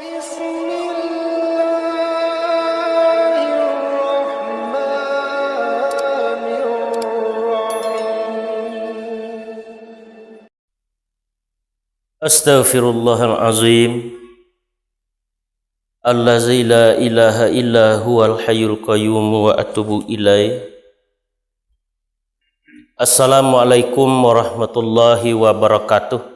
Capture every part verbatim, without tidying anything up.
Astaghfirullahalazim. Allazi la ilaha illa huwal hayyul qayyum wa atubu ilaih. Assalamualaikum warahmatullahi wabarakatuh.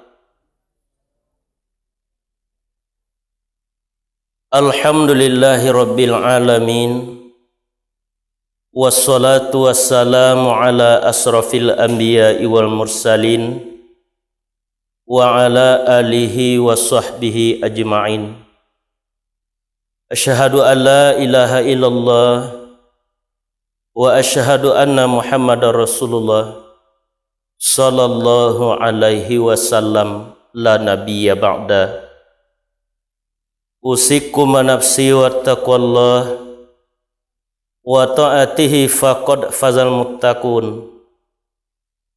Alhamdulillahi rabbil alamin. Wassalatu wassalamu ala asrafil anbiya'i wal mursalin, wa ala alihi wa sahbihi ajma'in. Asyhadu an la ilaha illallah, wa asyhadu anna Muhammadar Rasulullah, sallallahu alaihi wasallam, la nabiyya ba'da. Usikum wa nafsi wa taqwallah, wa ta'atihi faqad fazal muttaqun.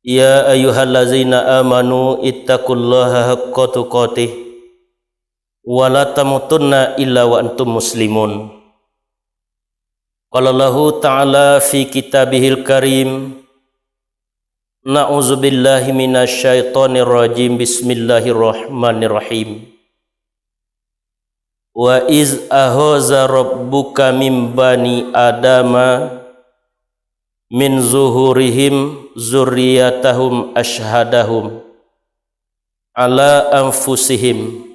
Ya ayyuhallazina amanu ittaqullaha haqqa tuqatih, wa la tamutunna illa wa antum muslimun. Qala Allahu ta'ala fi kitabihil karim, na'udzubillahi minasy syaithanir rajim, bismillahirrahmanirrahim. Wa iz ahaza rabbuka min bani adama min zuhurihim zurriyatahum asyhadahum ala anfusihim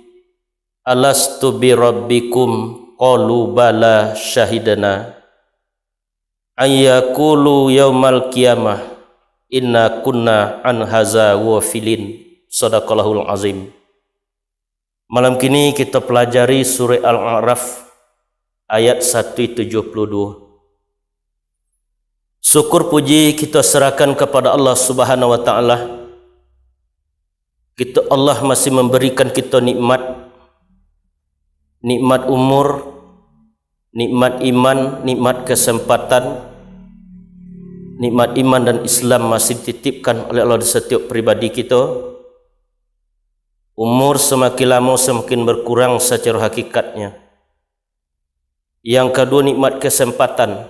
alastu birabbikum qalu bala syahidna an yaqulu yaumal qiyamah inna kunna an haza ghafilin. Sadaqallahul azim. Malam kini kita pelajari Surah Al-A'raf ayat satu tujuh puluh dua. Syukur puji kita serahkan kepada Allah Subhanahu wa Ta'ala. Kita, Allah masih memberikan kita nikmat, nikmat umur, nikmat iman, nikmat kesempatan, nikmat iman dan Islam masih dititipkan oleh Allah di setiap pribadi kita. Umur semakin lama semakin berkurang secara hakikatnya. Yang kedua, nikmat kesempatan.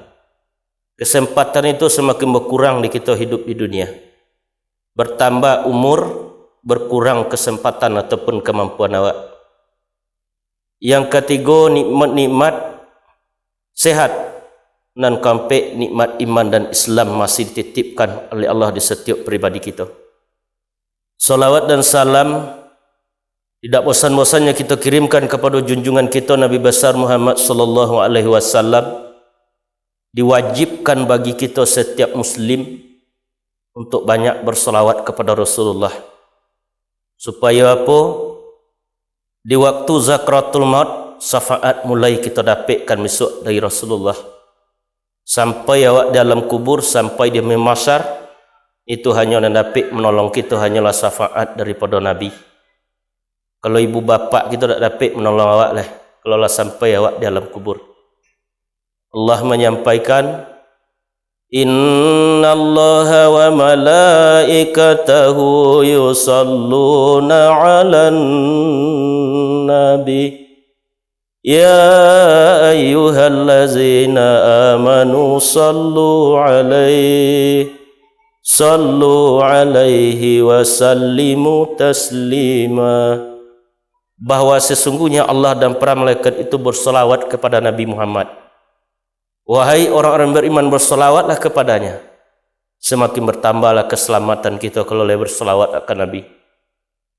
Kesempatan itu semakin berkurang di kita hidup di dunia. Bertambah umur, berkurang kesempatan ataupun kemampuan awak. Yang katigo, nikmat-nikmat sehat. Nan kaampek, nikmat iman dan Islam masih dititipkan oleh Allah di setiap pribadi kita. Salawat dan salam tidak bosan-bosannya kita kirimkan kepada junjungan kita Nabi besar Muhammad sallallahu alaihi wasallam. Diwajibkan bagi kita setiap muslim untuk banyak bersalawat kepada Rasulullah. Supaya apa? Di waktu zakratul maut, syafaat mulai kita dapatkan besok dari Rasulullah. Sampai awak di alam kubur, sampai di mahsyar, itu hanya nan dapek manolong kito hanyalah syafaat daripada Nabi. Kalau ibu bapak kito dak dapek manolong awak lah, kalau lah sampai awak di alam kubur. Allah manyampaikan, "Innallaha wa malaikatahu yusalluna 'alan nabi. Ya ayyuhallazina amanu sallu 'alaihi, sallu 'alaihi wa sallimu taslima." Bahwa sesungguhnya Allah dan para malaikat itu bersalawat kepada Nabi Muhammad. Wahai orang-orang beriman, bersalawatlah kepadanya. Semakin bertambahlah keselamatan kita kalau lai bersalawat akan Nabi.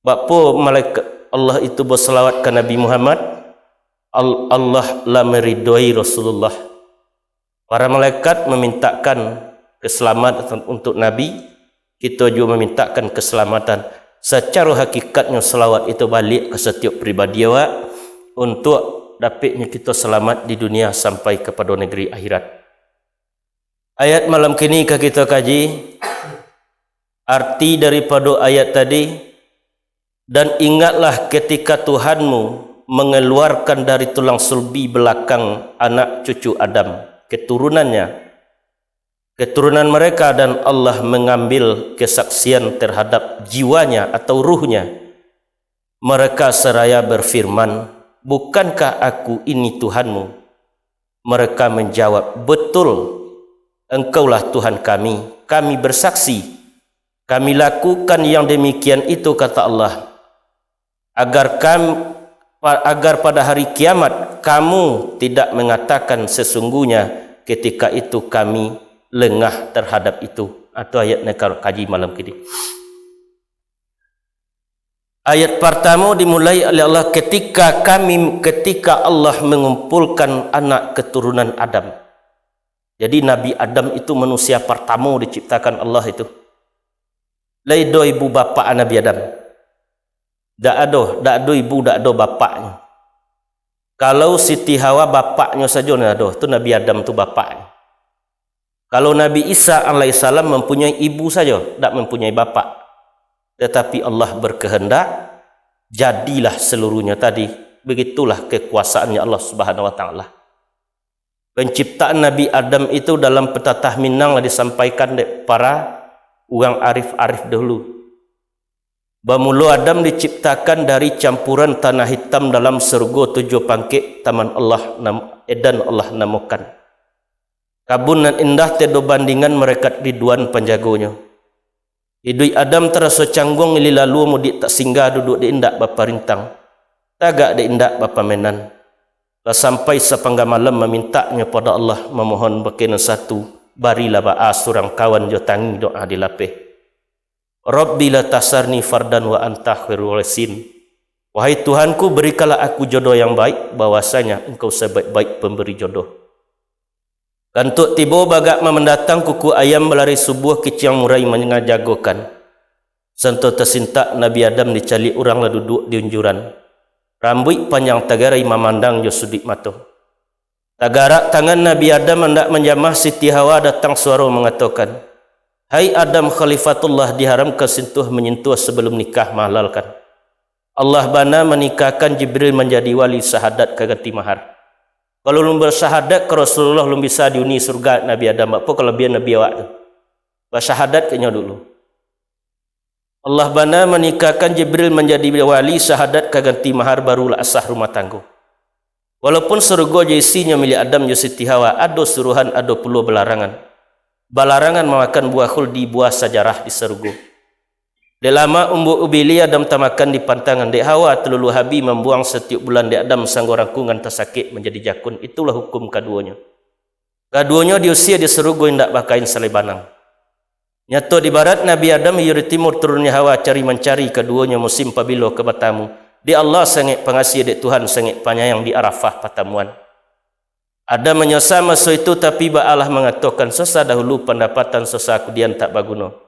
Bak apo malaikat Allah itu bersalawat ka Nabi Muhammad? Al-, Allah lah meridoi Rasulullah. Para malaikat memintakan keselamatan untuk Nabi, kito juo mamintakan keselamatan. Sacaro hakikatnyo, salawat itu baliak ka satiok pribadi awak, untuak dapeknyo kito salamat di dunia sampai kapado nagari akhirat. Ayat malam kini ka kito kaji, arti daripado ayat tadi, "Dan ingatlah ketika Tuhanmu mengeluarkan dari tulang sulbi belakang anak cucu Adam, keturunannya, keturunan mereka, dan Allah mengambil kesaksian terhadap jiwanya atau ruhnya. Mereka seraya berfirman, "Bukankah Aku ini Tuhanmu?" Mereka menjawab, "Betul, Engkaulah Tuhan kami. Kami bersaksi, kami lakukan yang demikian itu," kata Allah, "agar kam-, pa-, agar pada hari kiamat kamu tidak mengatakan, 'Sesungguhnya ketika itu kami lengah terhadap itu.'" Atau ayat nan ka-, kaji malam kini. Ayat partamo dimulai oleh Allah, ketika kami, ketika Allah mengumpulkan anak keturunan Adam. Jadi, Nabi Adam itu manusia partamo diciptakan Allah itu. Lai ado ibu bapak Nabi Adam? Dak ado, dak ado ibu, dak ado bapaknyo. Kalau Siti Hawa bapaknyo sajo nan ado, tu Nabi Adam tu bapaknyo. Kalau Nabi Isa alaihissalam mempunyai ibu sajo, dak mempunyai bapak. Tetapi Allah berkehendak, jadilah seluruhnya tadi. Begitulah kekuasaannya Allah Subhanahu wa Taala. Penciptaan Nabi Adam itu dalam petatah Minang lah disampaikan dek para urang arif-arif dahulu. Bamulo Adam diciptakan dari campuran tanah hitam dalam sarugo tujuah pangkek, Taman Allah nam-, Eden Allah namokan. Kabun nan indah tiado bandingan, malaikat Ridwan panjagonyo. Iduik Adam taraso cangguang, ilih lalu mudiak tak singgah, duduak dek indak baparintang, tagak dek indak bapamenan. Lah sampai sapangga malam mamintaknyo pado Allah, mamohon bakeh nan satu, barilah baa surang kawan jo tangi doa dilapeh. "Rabbi la tasarni fardan wa anta khairul warisin." Wahai Tuhanku, berikanlah aku jodoh yang baik, bahwasanya Engkau sebaik-baik pemberi jodoh. Kantuak tibo bagak mamandatang, kuku ayam balari subuah, kiciang murai manjagokan. Santo tasintak Nabi Adam dicaliak urang lah duduak di unjuran. Rambuik panjang tagarai mamandang jo suduik mato. Tagarak tangan Nabi Adam andak manjamah Siti Hawa, datang suaro mangatokan, "Hai Adam Khalifatullah, diharamkan sintuah-manyentuah sabalum nikah, mahalalkan." Allah bana manikahkan Jibril manjadi wali, sahadat ka ganti mahar. Kalau lun basahadat ka Rasulullah, lun bisa diuni surga Nabi Adam. Apo kalabiahan Nabi awak tu? Basahadat ka inyo dulu. Allah bana manikahkan Jibril manjadi wali, sahadat ka ganti mahar, barulah sah rumah tanggo. Walaupun sarugo jo isinyo milik Adam jo Siti Hawa, ado suruhan, ado pulo balarangan. Balarangan mamakan buah khuldi, buah sajarah di sarugo. Dek lamak umbuak ubi liak Adam tamakan di pantangan, dek Hawa talulu habih mambuang satiok bulan, dek Adam sanggo rangkungan tasakek manjadi jakun. Itulah hukum kaduonyo. Kaduonyo diusia di sarugo indak bakain salai banang. Nyato di barat Nabi Adam, iyo di timur turunnyo Hawa, cari mancari kaduonyo musim pabilo ka batamu. Dek Allah sangaik pangasiah, dek Tuhan sangaik panyayang, di Arafah patamuan. Adam manyosa maso itu, tapi baalah mangatokan, "Sosa dahulu pandapatan, sosa kudian tak baguno."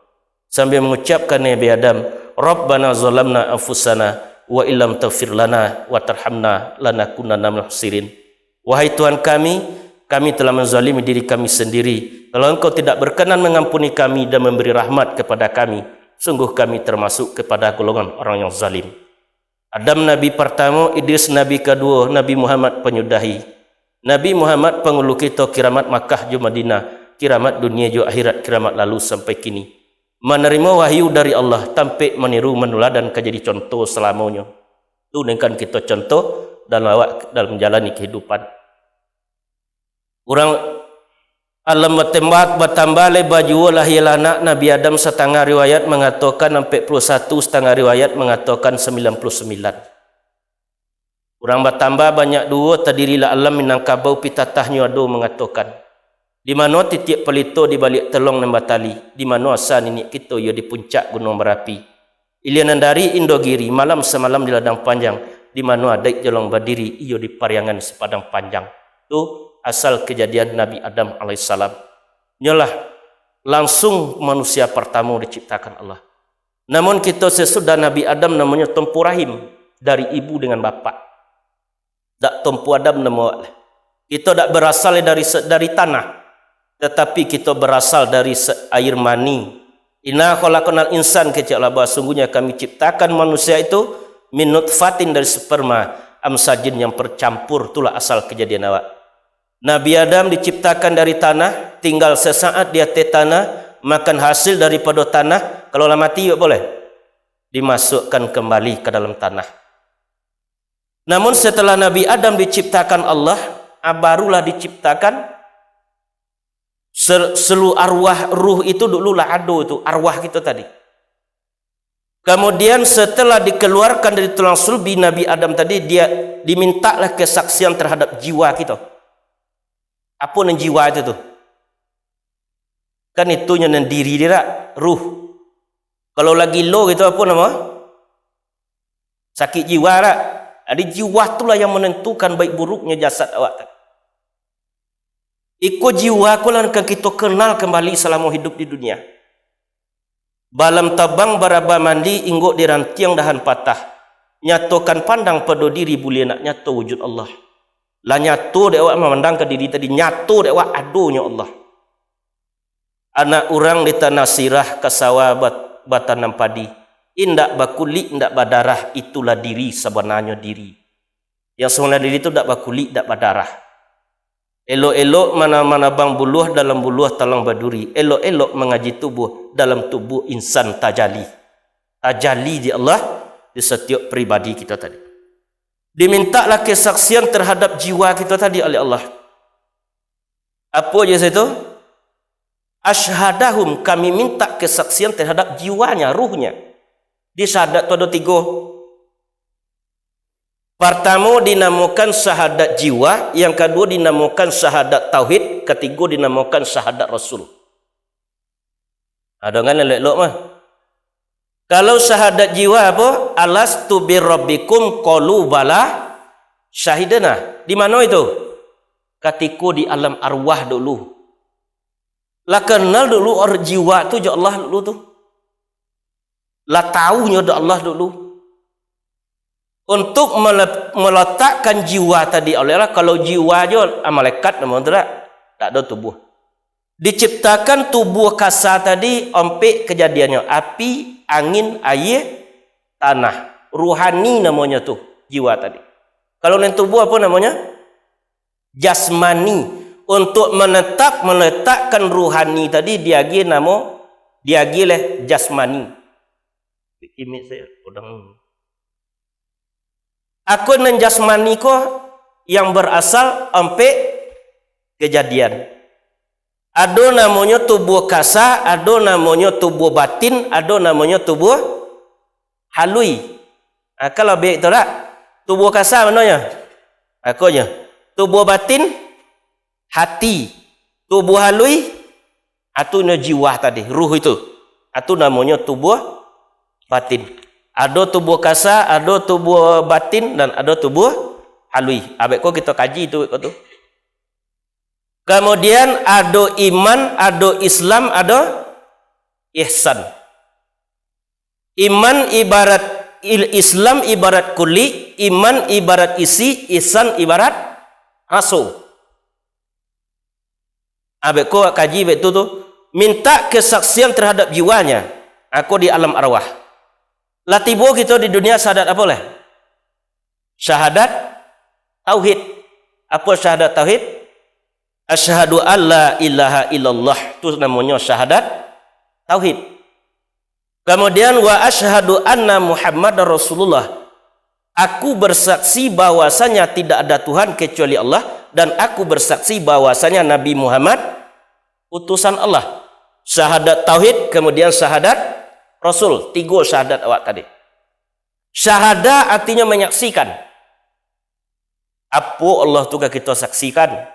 Sambia mangucapkan Nabi Adam, "Rabbana zalamna anfusana wa illam taghfir lana wa tarhamna lanakunanna minal khasirin." Wahai Tuhan kami, kami telah menzalimi diri kami sendiri. Kalau Engkau tidak berkenan mengampuni kami dan memberi rahmat kepada kami, sungguh kami termasuk kepada golongan orang yang zalim. Adam nabi partamo, Idris nabi kaduo, Nabi Muhammad panyudahi. Nabi Muhammad pangulu kito, kiramat Makkah jo Madinah, kiramat dunia jo akhirat, kiramat lalu sampai kini. Manarimo wahyu dari Allah, tampek maniru manuladan, ka jadi contoh salamonyo. Tu nan kan kito contoh dalam awak, dalam manjalani kahidupan. Urang alam batambah, batambah lai bajuo, lahia lah anak Nabi Adam, satangah riwayat mangatokan ampek puluah satu, satangah riwayat mangatokan sambilan puluah sambilan. Urang batambah banyak duo, tadirilah alam Minangkabau, pitatahnyo ado mangatokan, di mano titiak palito di baliak telong nan batali, di mano asa niniak kito iyo di puncak Gunuang Marapi. Ilian nan dari Indogiri, malam samalam di Ladang Panjang, di mano adaik jolong badiri, iyo di Pariangan Sipadang Panjang. Tu asal kajadian Nabi Adam alaihissalam. Nyolah langsung manusia partamo diciptakan Allah. Namun kito sasudah Nabi Adam namonyo tompu rahim dari ibu dengan bapak. Dak tompu Adam namo awak lah. Kito dak barasal dari se-, dari tanah, tatapi kito barasal dari se-, air mani. Inna khalaqnal insan, kecek Allah, bahwa sungguhnya Kami ciptakan manusia itu min nutfatin, dari sperma, amsajin, yang bercampur, itulah asal kejadian awak. Nabi Adam diciptakan dari tanah, tinggal sesaat di ateh tanah, makan hasil daripado tanah, kalau lah mati, boleh dimasukkan kembali ka dalam tanah. Namun setelah Nabi Adam diciptakan Allah, ah, barulah diciptakan se-, seluruh arwah, ruh itu dulu lah ado itu, arwah kita tadi. Kemudian setelah dikeluarkan dari tulang sulbi Nabi Adam tadi, dia dimintalah kesaksian terhadap jiwa kita. Apa nan jiwa itu tu? Kan itunyo nan diri dia dak, ruh. Kalau lah gilo gitu apa nama? Sakit jiwa dak? Jadi jiwa tu lah yang menentukan baik buruknya jasad awak tadi. Iko jiwa ko lah nan ka kito kenal kembali salamo hidup di dunia. Balam tabang baraba mandi, inggok di rantiang dahan patah. Nyatokan pandang pado diri, buliah nak nyato wujud Allah. Lah nyato dek awak mamandang ka diri tadi, nyato dek awak adonyo Allah. Anak urang di tanah sirah, ka sawah bat-, batanam padi. Indak bakulik, indak badarah, itulah diri, sabananyo diri. Yang sabananyo diri tu dak bakulik, dak badarah. Elok-elok mana-, manabang buluah, dalam buluah talang baduri. Elok-elok mangaji tubuh, dalam tubuh insan tajali. Tajali di Allah di setiap pribadi kita tadi. Dimintalah kesaksian terhadap jiwa kita tadi oleh Allah. Apa je itu? Asyhadahum, kami minta kesaksian terhadap jiwanya, ruhnya. Di syahadat tu ada tiga. Pertama dinamakan syahadat jiwa, yang kedua dinamakan syahadat tauhid, ketiga dinamakan syahadat rasul. Ha, dengar elok-elok mah. Kalau syahadat jiwa apa? "Alastu birabbikum?" Qalu bala syahidna. Di mana itu? Katiko di alam arwah dulu. Lah kenal dulu ar-, jiwa tu jo Allah dulu tu. Lah tahu nyo dek Allah dulu. Untuk mele-, meletakkan jiwa tadi oleh Allah, kalau jiwa jo, ah, malaikat namo tu dak? Tak ada tubuh. Diciptakan tubuh kasa tadi, ompek kejadiannyo, api, angin, aia, tanah. Ruhani namonyo tu, jiwa tadi. Kalau nan tubuh apa namonyo? Jasmani. Untuk menetap, meletakkan ruhani tadi, diagiah namo, diagiah leh jasmani. Kimik saya, kodang. Akun nan jasmani ko yang berasal ompek kejadian. Ado namonyo tubuh kasa, ado namonyo tubuh batin, ado namonyo tubuh halui. Ha, kalau bek tu dak? Tubuh kasa manonyo? Akonyo. Tubuh batin, hati. Tubuh halui, atu nyo jiwa tadi, ruh itu. Atu namonyo tubuh batin. Ado tubuh kasa, ado tubuh batin, dan ado tubuh halui. Abek ko kito kaji tu, ko tu. Kemudian ado iman, ado Islam, ado ihsan. Iman ibarat il-, Islam ibarat kulik, iman ibarat isi, ihsan ibarat raso. Abek ko kaji bek tu tu, minta kesaksian terhadap jiwanya, ako di alam arwah. Lah tibo kito di dunia syahadat apo lah? Syahadat tauhid. Apo syahadat tauhid? Asyhadu alla ilaha illallah. Tu namonyo syahadat tauhid. Kemudian, "Wa asyhadu anna Muhammadar Rasulullah." Aku bersaksi bahwasanya tidak ada Tuhan kecuali Allah, dan aku bersaksi bahwasanya Nabi Muhammad utusan Allah. Syahadat tauhid, kemudian syahadat rasul. Tigo syahadat awak tadi. Syahada artinya menyaksikan. Apo Allah tu ka kito saksikan?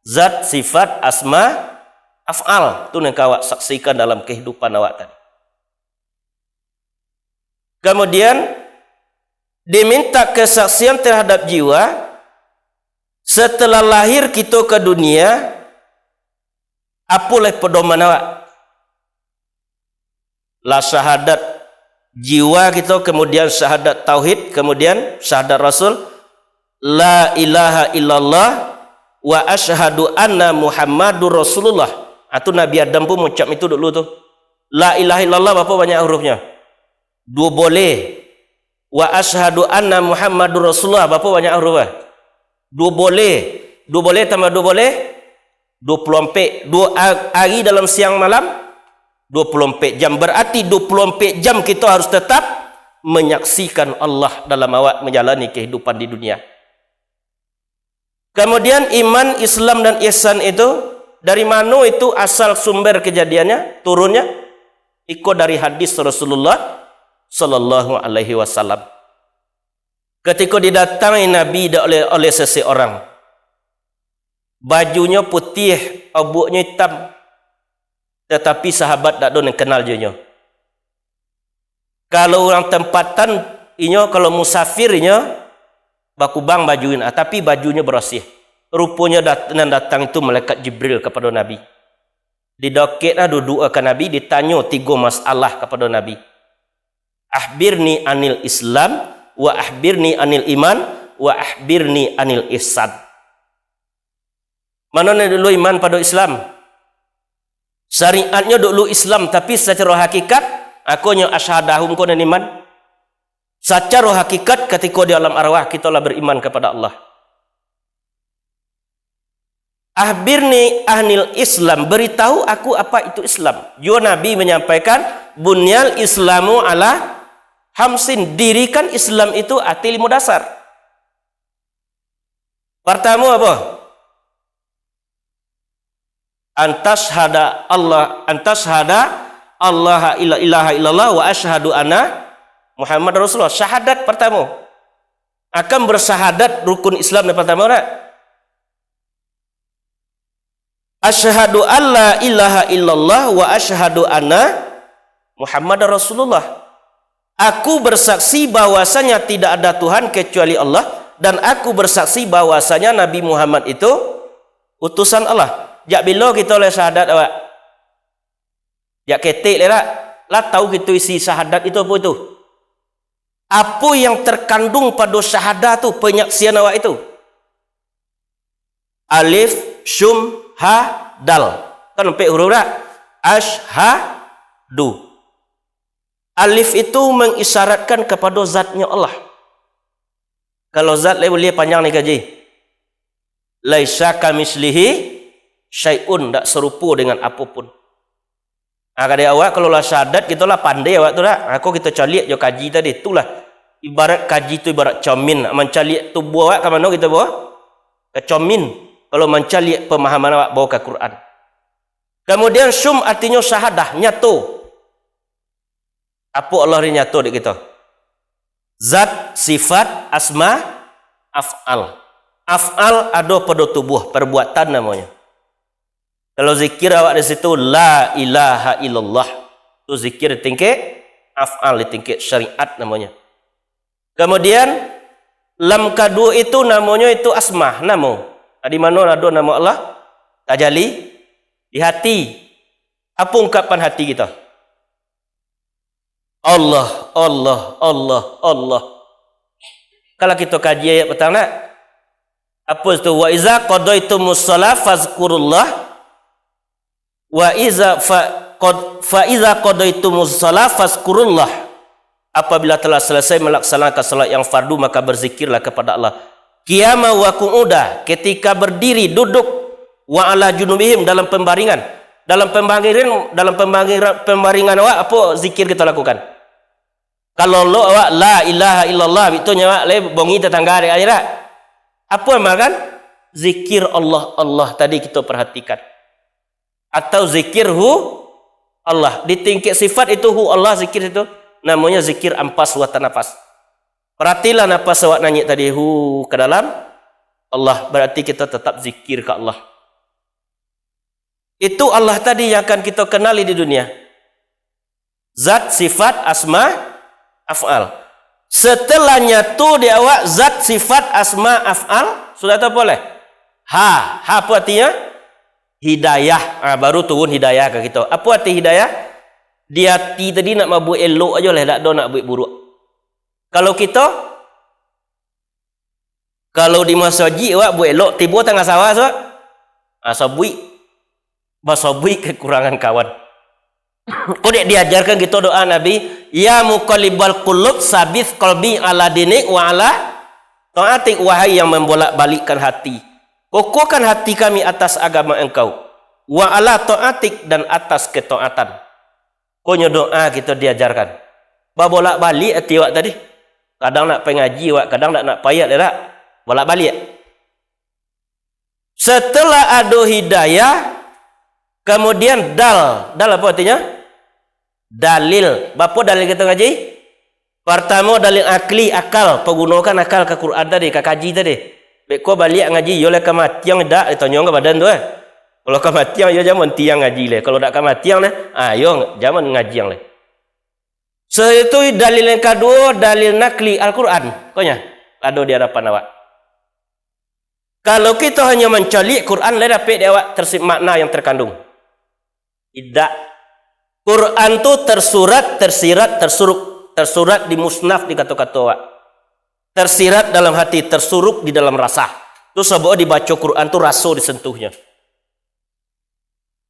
Zat, sifat, asma, af'al. Tu nan ka awak saksikan dalam kehidupan awak tadi. Kemudian, diminta kesaksian terhadap jiwa, setelah lahir kito ke dunia, apo lai pedoman awak? Lah syahadat jiwa kito, kemudian syahadat tauhid, kemudian syahadat rasul, "La ilaha illallah wa asyhadu anna Muhammadur Rasulullah." Atu Nabi Adam pun ngucap itu dulu tu. La ilaha illallah, bapa banyak hurufnya? Duo boleh. "Wa asyhadu anna Muhammadur Rasulullah," bapa banyak huruf, ah? Duo boleh. Duo boleh tambah duo boleh? Duo puluah ampek. Duo a-, ari dalam siang malam? Duo puluah ampek jam. Berarti duo puluah ampek jam kito harus tetap menyaksikan Allah dalam awak menjalani kehidupan di dunia. Kemudian iman, Islam, dan ihsan itu, dari mano itu asal sumber kejadiannya, turunnya? Iko dari hadis Rasulullah sallallahu alaihi wasallam. Ketika didatangi Nabi oleh, oleh seseorang, bajunyo putih, abuaknyo hitam, tetapi sahabat dak ado nan kenal jo inyo. Kalau urang tempatan inyo, kalau musafir inyo, bakubang bajunyo, tapi bajunyo barasiah. Ruponyo dat-, nan datang itu malaikat Jibril kapado Nabi. Didokeklah duduak ka Nabi, ditanyo tigo masalah kapado Nabi. "Akhbirni anil Islam, wa akhbirni anil iman, wa akhbirni anil ihsan." Mano nan dulu iman pado Islam? Syariatnyo dulu Islam, tapi sacaro hakikat, akonyo asyhadahum ko nan iman. Sacaro hakikat, katiko di alam arwah, kito lah beriman kapado Allah. "Akhbirni anil Islam, beritahu aku apa itu Islam." Yo Nabi menyampaikan, "Bunyal Islamu ala hamsin, dirikan Islam itu atas limo dasar." Pertama apa? Antas hada Allah, antas hada Allah ila-, ilaha illallah wa asyhadu anna Muhammad Rasulullah. Syahadat pertama. Akan bersyahadat rukun Islam yang pertama, nak? "Asyhadu alla ilaha illallah wa asyhadu anna Muhammadar Rasulullah." Aku bersaksi bahwasanya tidak ada Tuhan kecuali Allah, dan aku bersaksi bahwasanya Nabi Muhammad itu utusan Allah. Jak bilo kito lai syahadat awak? Jak ketek lai dak? Lah tahu kito isi syahadat itu apa itu? Apa yang terkandung pado syahadah tu, penyaksian awak itu? Alif, syum, ha, dal. Kan ampek huruf dak? Asyhadu. Alif itu mengisyaratkan kapado zatnyo Allah. Kalau zat lai buliah panjang ni kaji. "Laisa kamislihi syai'un," dak serupo dengan apapun. Ah, kadai awak kalau lah syahadat, kito lah pandai awak tu dak? Ako kito caliak jo kaji tadi, itulah. Ibarat kaji tu ibarat comin, mancaliak tubuah awak ka mano kito bawa? Ka comin. Kalau mancaliak pemahaman awak bawa ka Quran. Kemudian syum artinyo syahadah, nyato. Apo Allah ni nyato dek kito? Zat, sifat, asma, af'al. Af'al ado pado tubuah, perbuatan namonyo. Kalau zikir awak di situ, "La ilaha illallah." Tu zikir di tingkek af'al, di tingkek syariat namonyo. Kemudian, lam kaduo itu namonyo itu asma, namo. Di mano ado namo Allah? Tajali di hati. Apo ungkapan hati kito? Allah, Allah, Allah, Allah. Kalau kito kaji ayat patang nak, apo itu? "Wa iza qadaitumus shalah fazkurullah." Wa iza fa-, qad-, "Fa iza qadaitumus shalah fazkurullah." Apabila telah selesai melaksanakan salat yang fardu, maka berzikirlah kepada Allah. Qiyama wa qu'uda, ketika berdiri, duduk, wa ala junubihim, dalam pembaringan. Dalam pembaringan, dalam pembaringan, pembaringan awak, apo zikir kito lakukan? Kalau lo awak la ilaha illallah, bitu nyo awak lai bongi tetangga dek aja dak? Apo amalkan? Zikir Allah, Allah tadi kito perhatikan. Atau zikir hu Allah. Di tingkek sifat itu hu Allah zikir itu, namonyo zikir ampas wa tanapas. Perhatilah napas awak nanyik tadi, hu ka dalam, Allah, berarti kito tetap zikir ka Allah. Itu Allah tadi yang akan kito kenali di dunia. Zat, sifat, asma, af'al. Setelah nyato di awak zat, sifat, asma, af'al, sudah tu apo lai? Ha, ha apo artinyo? Hidayah. Ha, baru turun hidayah ka kito. Apo arti hidayah? Di ati tadi nak mabuek elok ajo lah, dak ado nak buek buruak. Kalau kito, kalau di masajik awak buek elok, tibo tangah sawah tu, ha, sabuik. Basabuik kekurangan kawan. Kok dek diajarkan kito doa Nabi, "Ya muqallibal qulub, sabit qalbi ala dinik wa ala taatik." Wahai yang membolak-balikkan hati, kokohkan hati kami atas agama Engkau, wa ala taatik, dan atas ketaatan. Konyo doa kito diajarkan. Babolak-baliak ati awak tadi. Kadang nak pai ngaji awak, kadang nak, nak pai, dak? Bolak-baliak. Setelah ado hidayah, kemudian dal. Dal apo artinyo? Dalil. Bapo dalil kito ngaji? Partamo, dalil akli, akal. Pagunokan akal ka Quran tadi, ka kaji tadi. Beko baliak ngaji, iyo lah ka matiang, dak, ditonyo ka badan tu, eh. Kalau ka matiang, iyo jaman tiang ngaji leh. Kalau dak ka matiang, nah, ah, iyo jaman ngajiang leh. Setelah itu, dalil yang kaduo, dalil nakli Al-Quran. Konyo, ado di hadapan awak. Kalau kito hanyo mancaliak Quran, lai dapek di awak tersi-, makna yang terkandung. Indak. Quran tu tersurat, tersirat, tersuruk. Tersurat di musnaf, di kato-kato awak. Tersirat dalam hati, tersuruk di dalam rasa. Tu sabab dibaco Quran tu raso disentuhnyo.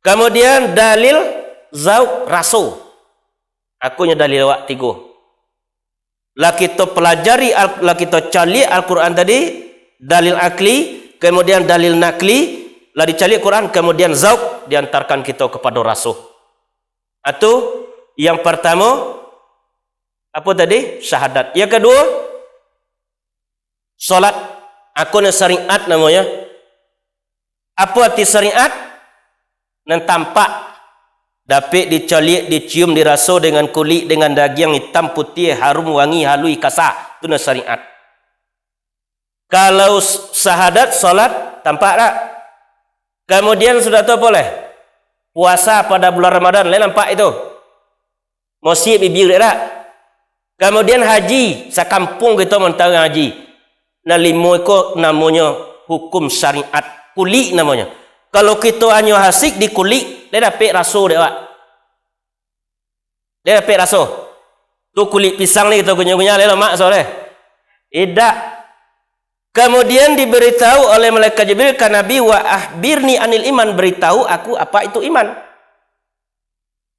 Kamudian, dalil zauk, raso. Akonyo dalil awak tigo. Lah kito pelajari, al-, lah kito caliak Al-Quran tadi, dalil akli, kamudian dalil nakli, lah dicaliak Quran, kamudian zauk, diantarkan kito kapado raso. Atu, yang partamo, apo tadi? Syahadat. Yang kaduo, salat. Akonyo syariat namonyo. Apo arti syariat? Nan tampak, dapek dicaliak, dicium, diraso dengan kulik, dengan dagiang, itam, putiah, harum, wangi, haluih, kasa. Tu nan syariat. Kalau s-, syahadat, salat, tampak dak? Kamudian sudah tu apo lai? Puasa pada bulan Ramadan, lai nampak itu? Mosiak bibia dak? Kamudian haji, sakampuang kito mantaruang haji. Nan limo iko namonyo hukum syariat, kulik namonyo. Kalau kito hanyo asik di kulik, lai dapek raso dek awak? Lai dapek raso? Tu kulik pisang ni kito kunyah-kunyah, lai lamak raso deh? Indak. Kamudian diberitahu oleh malaikat Jibril ka Nabi, "Wa akhbirni anil iman," beritahu aku apa itu iman.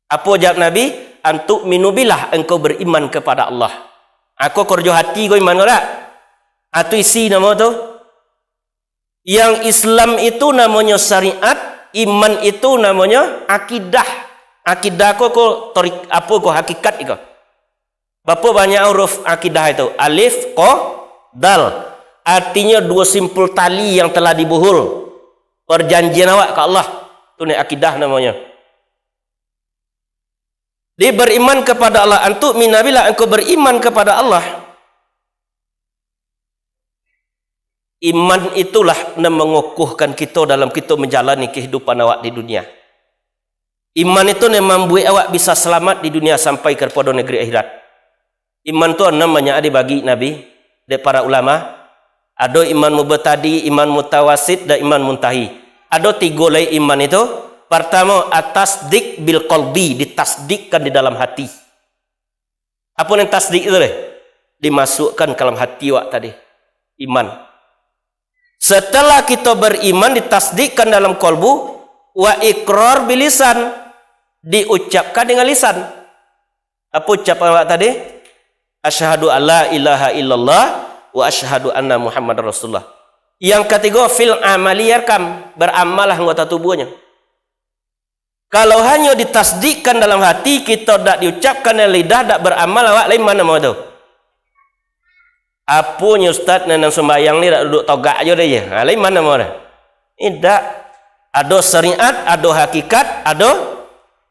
Apo jawab Nabi? "Antuk minubillah, engkau beriman kepada Allah." Ako karajo hati ko iman ko dak? Atu isi namo tu? Yang Islam itu namonyo syariat, iman itu namonyo akidah. Akidah ko, ko torik-, apo ko hakikat iko? Bapo banyak huruf akidah itu? Alif, ko, dal. Artinyo duo simpul tali yang telah dibuhul. Perjanjian awak ka Allah. Tu ni akidah namonyo. Di beriman kepada Allah, antuk minabila engkau beriman kepada Allah. Iman itulah nan mangokohkan kito dalam kito manjalani kahidupan awak di dunia. Iman itu nan mambuek awak bisa salamat di dunia sampai kapado nagari akhirat. Iman tu anam banyak dibagi Nabi, dek para ulama. Ado iman mubtadi, iman mutawasit, dan iman muntahi. Ado tigo lai iman itu. Partamo, atasdik bil qalbi, ditasdikkan di dalam hati. Apo nan tasdik itu deh? Dimasukkan ka dalam hati awak tadi. Iman. Setelah kito beriman, ditasdikkan dalam kolbu, wa ikrar bilisan, diucapkan dengan lisan. Apo ucapan awak tadi? Asyhadu alla ilaha illallah wa asyhadu anna Muhammadar Rasulullah. Yang katigo, fil amali yarkam, beramallah anggota tubuhnyo. Kalau hanyo ditasdikkan dalam hati, kito dak diucapkan dari lidah, dak beramal, awak lai iman namo tu? Aponyo ustaz nan, nan sumbayang ni dak duduk togak ajo deh je. Ha, lai iman namo tu? Indak. Ado syariat, ado hakikat, ado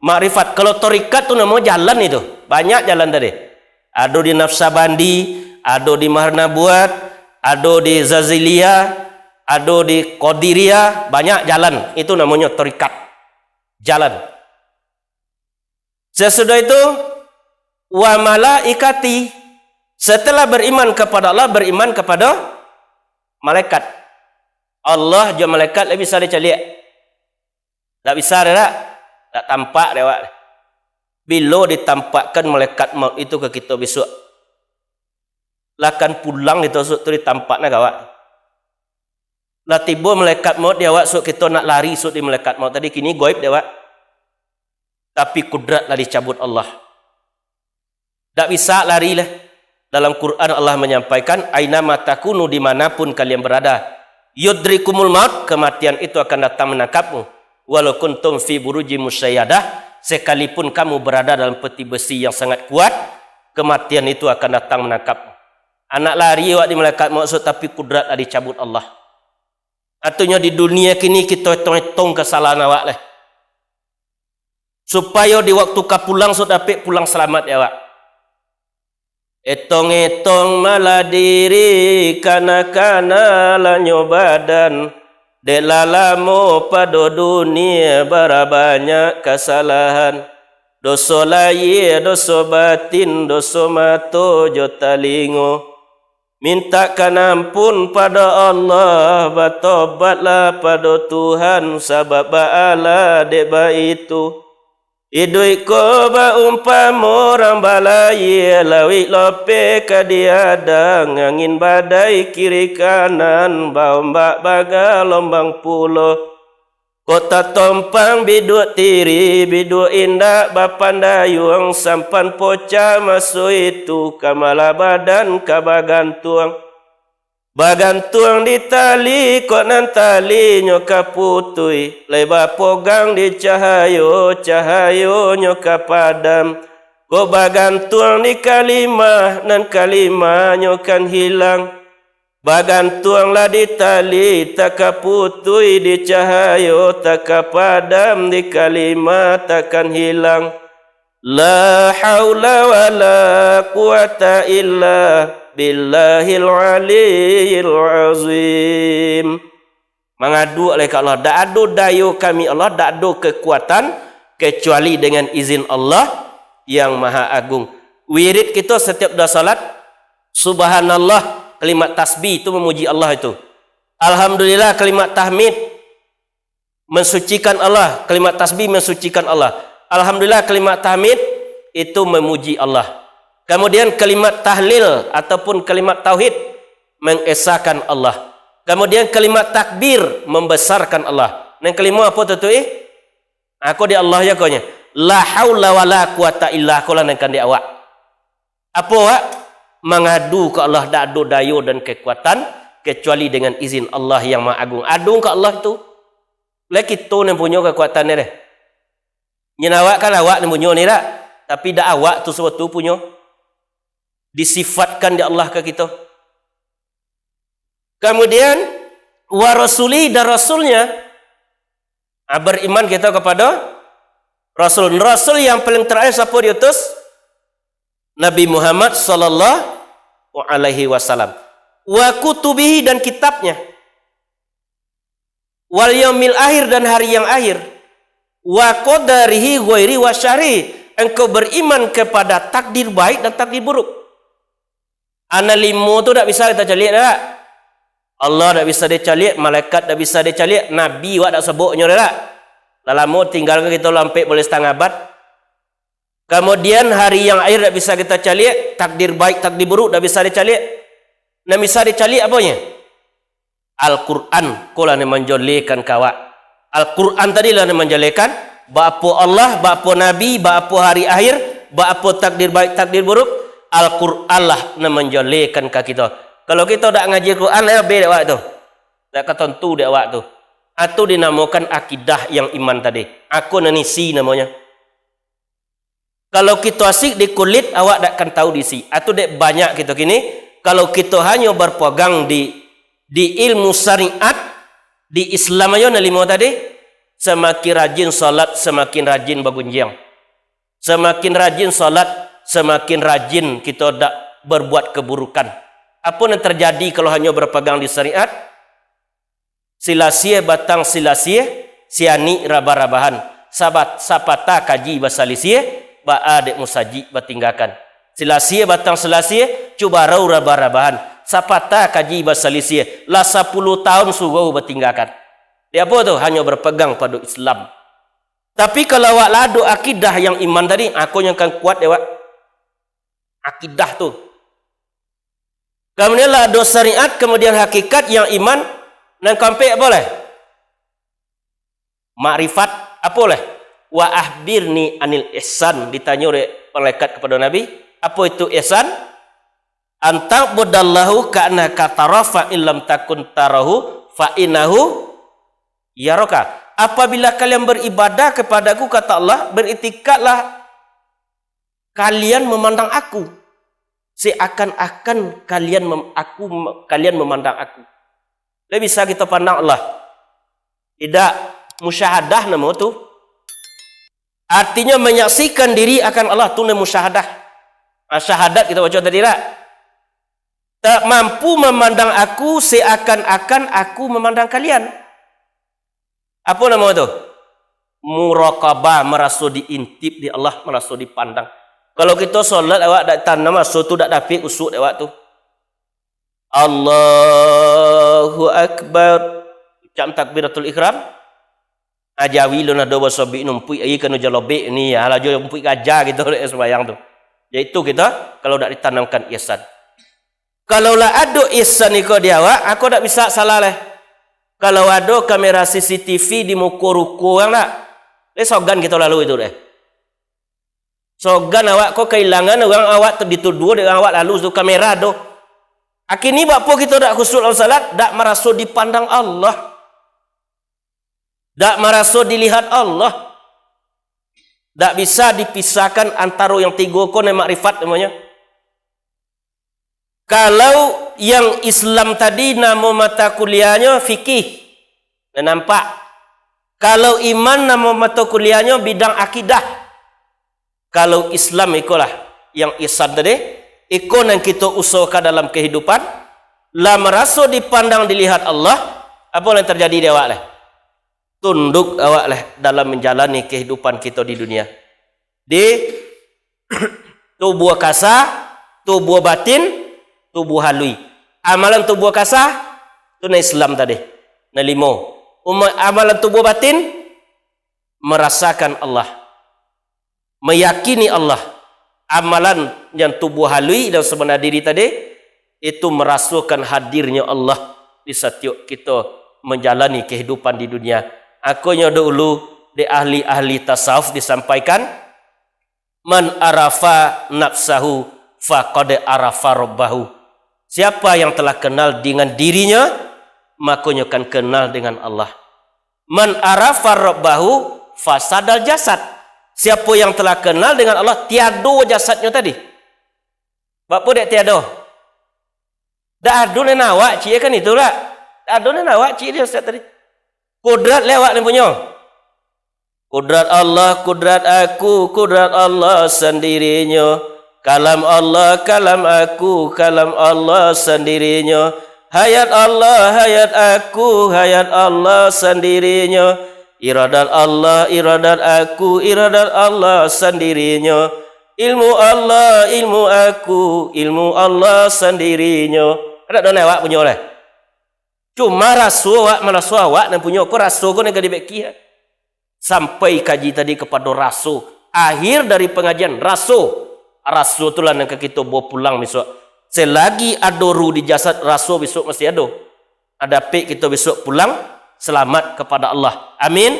makrifat. Kalau tarikat tu namo jalan itu. Banyak jalan tadi. Ado di Nafsabandi, ado di Maharnabuat, ado di Zaziliyah, ado di Qadiriyah, banyak jalan. Itu namonyo tarikat. Jalan. Sesudah itu, wa malaikati. Setelah beriman kepada Allah, beriman kepada malaikat. Allah jo malaikat lai bisa dicaliak? Dak bisa deh, dak? Dak tampak dek awak. Bilo ditampakkan malaikat maut itu ka kito bisuak? Lah kan pulang kito suak tu ditampak nah ka awak. Lah tibo malaikat maut di awak suak, kito nak lari suak di malaikat maut tadi, kini goib dek awak. Tapi kudrat lah dicabut Allah. Dak bisa lari lah. Dalam Quran Allah manyampaikan, "Ainama takunu, dimanapun kalian berada, yudrikumul maut, kematian itu akan datang menangkapmu. Walau kuntum fi buruji musyayadah, sekalipun kamu berada dalam peti besi yang sangat kuat, kematian itu akan datang menangkap. Anak lari awak di malaikat maut, tapi kudrat lah dicabut Allah. Artinyo di dunia kini kito etong-etong kesalahan awak lah. Supayo di waktu ka pulang, so dapek pulang salamat ya awak. Etong-etong malah diri, kana-kana lah nyo badan. Dek lah lamo pado dunia, bara banyak kasalahan. Doso lahia, doso batin, doso mato jo talingo. Mintakkan ampun pado Allah, batobatlah pado Tuhan, sabab baalah dek baitu. Iduik ko baumpamo urang balayia, lauik lopeh ka diadang, angin badai kiri kanan, baombak bagalombang pulo. Kok tatompang biduak tiri, biduak indak bapandayuang, sampan pocah maso itu, ka malah badan ka bagantuang. Bagantuang di tali, kok nan talinyo ka putuih, lai bapogang di cahayo, cahayonyo ka padam. Kok bagantuang di kalimah, nan kalimahnyo kan hilang. Bagantuanglah di tali, tak ka putuih di cahayo, tak ka padam di kalimah, takkan hilang. La haula wala quwata illa billahil aliyil azim. Mangadu alai ka Allah, dak ado dayo kami Allah, dak ado kekuatan, kecuali dengan izin Allah yang Maha Agung. Wirid kito setiap doa salat, subhanallah, kalimat tasbih itu memuji Allah itu. Alhamdulillah, kalimat tahmid, mensucikan Allah, kalimat tasbih mensucikan Allah. Alhamdulillah, kalimat tahmid itu memuji Allah. Kemudian kalimat tahlil ataupun kalimat tauhid mengesakan Allah. Kemudian kalimat takbir membesarkan Allah. Yang kelima apa tu, tu, eh? Aku di Allah ya konye. La haula wala quwata illa billah, kolah nan kan di awak. Apo awak? Mangadu ka Allah, dak ado dayo dan kekuatan kecuali dengan izin Allah yang Maha Agung. Adung ka Allah tu. Lai kito nan punyo kekuatan ni deh. Nyen awak kan awak nan punyo ni dak? Tapi dak awak tu suatu punyo. Disifatkan di Allah ka kito. Kemudian, wa rasuli, dan rasulnya. Ah, beriman kita kepada Rasul. Rasul yang paling terakhir siapa diutus? Nabi Muhammad sallallahu alaihi wasallam. Wa kutubihi, dan kitabnya. Wal yaumil akhir, dan hari yang akhir. Wa qadarihi ghairi wa syarri. Engkau beriman kepada takdir baik dan takdir buruk. Anak limo tu dak bisa kita caliak dak? Allah dak bisa dicaliak, malaikat dak bisa dicaliak, Nabi wak dak sebutnyo dak? Lah lamo tinggalkan kita lampek boleh setengah abad. Kemudian hari yang akhir dak bisa kita caliak, takdir baik, takdir buruk dak bisa dicaliak. Nan bisa dicaliak aponyo? Al-Quran, ko lah nan manjalekan ka awak. Al-Quran tadi lah nan manjalekan, baapo Allah, baapo Nabi, baapo hari akhir, baapo takdir baik, takdir buruk, Al-Quran lah nan manjalekan ka kito. Kalau kito dak ngaji Quran, lah abih dek awak tu. Dak katantu dek awak tu. Itu dinamokan akidah yang iman tadi. Ako nan isi namonyo. Kalau kito asik di kulit, awak dak akan tahu di isi. Atau dek banyak kito kini, kalau kito hanyo berpegang di, di ilmu syariat, di Islam ajo nan limo tadi, semakin rajin salat, semakin rajin bagunjiang. Semakin rajin salat, semakin rajin kito dak berbuat keburukan. Apo nan terjadi kalau hanyo berpegang di syariat? Silasiah batang silasiah, sianik rabah-rabahan. Sabat-, sapatah kaji basalisiah, baa dek musajik batinggakan. Silasiah batang silasiah, cubarau rabah-rabahan. Sapatah kaji basalisiah, lah sapuluah tahun surau batinggakan. Di apo tu? Hanyo berpegang pado Islam. Tapi kalau awak lah ado akidah yang iman tadi, ako yang akan kuat dek awak. Akidah tu. Kemudian lah ado syariat, kemudian hakikat yang iman, nan kaampek apo lai? Makrifat, apo lai? Wa akhbirni anil ihsan, ditanyo dek malaikat kepada Nabi, apo itu ihsan? An ta'budallaha ka'annaka tarahu, fa in lam takun tarahu, fa innahu yaraka. Apabila kalian beribadah kepada-Ku, kata Allah, beriktikadlah kalian memandang Aku. seakan-akan kalian mem-, aku, kalian memandang aku. Lai bisa kita pandang Allah. Tidak, musyahadah namo tu. Artinya menyaksikan diri akan Allah tu nan musyahadah. Ah, syahadat kita baca tadi tak? Tak mampu memandang aku seakan-akan aku memandang kalian. Apa nama tu? Muraqabah, meraso diintip di Allah, meraso dipandang. Kalau kita solat awak dak tanam aso tu dak dapik usuk dek awak tu. Allahu Akbar. Ucap takbiratul ihram. Ajawi lun ado basobik numpuik agi kanu jalobek ni, alah jo numpuik gajah gitu dek sembahyang tu. Yaitu kita kalau dak ditanamkan ihsan. Kalau lah ado ihsan iko di awak, ako dak bisa salah leh. Kalau ado kamera C C T V di muko ruko urang dak, leh sogan kito lalu itu deh. Sogan awak ko kailangan urang awak tu dituduah dek urang awak lalu tu kamera tu. Akini bakpo kito dak khusyuk dalam salat, dak maraso dipandang Allah. Dak maraso dilihat Allah. Dak bisa dipisahkan antaro yang tigo ko, nan makrifat namonyo. Kalau yang Islam tadi namo mata kuliahnyo fikih, nan nampak. Kalau iman namo mata kuliahnyo bidang akidah. Kalau Islam ikolah yang ihsan tadi, iko nan kito usahokan dalam kehidupan, lah maraso dipandang dilihat Allah, apo nan terjadi di awak leh? Tunduk awak leh dalam manjalani kehidupan kito di dunia. Di tubuah kasa, tubuah batin, tubuah halui. Amalan tubuah kasa, tu nan Islam tadi. Nan limo. Uma-, amalan tubuah batin, marasakan Allah. Meyakini Allah. Amalan yang tubuah halui dan sebenar diri tadi, itu merasakan hadirnya Allah di setiap kita menjalani kehidupan di dunia. Akonyo dahulu di ahli-ahli tasawuf disampaikan, "Man arafa nafsahu faqad arafa rabbahu." Siapa yang telah kenal dengan dirinya, makonyo akan kenal dengan Allah. "Man arafa rabbahu fasadal jasad." Siapa yang telah kenal dengan Allah, tiado jasadnyo tadi. Bakpo dek tiado? Dak ado nan awak cik kan itulah. Dak ado nan awak cik dia Ustaz tadi. Kodrat leh awak nan punyo. Kodrat Allah, kodrat aku, kodrat Allah sandirinyo. Kalam Allah, kalam aku, kalam Allah sandirinyo. Hayat Allah, hayat aku, hayat Allah sandirinyo. Iradat Allah, iradat aku, iradat Allah sandirinyo. Ilmu Allah, ilmu aku, ilmu Allah sandirinyo. Dak ado nan awak punyo leh. Cuma raso awak, maraso awak nan punyo ko, raso ko nan ka dibeki. Sampai kaji tadi kapado raso. Akhir dari pangajian, raso. Raso tu lah nan ka kito bawa pulang bisuak. Selagi ado ruh di jasad, raso bisuak masih ado. Dapek kito bisuak pulang salamat kapado Allah. Amin.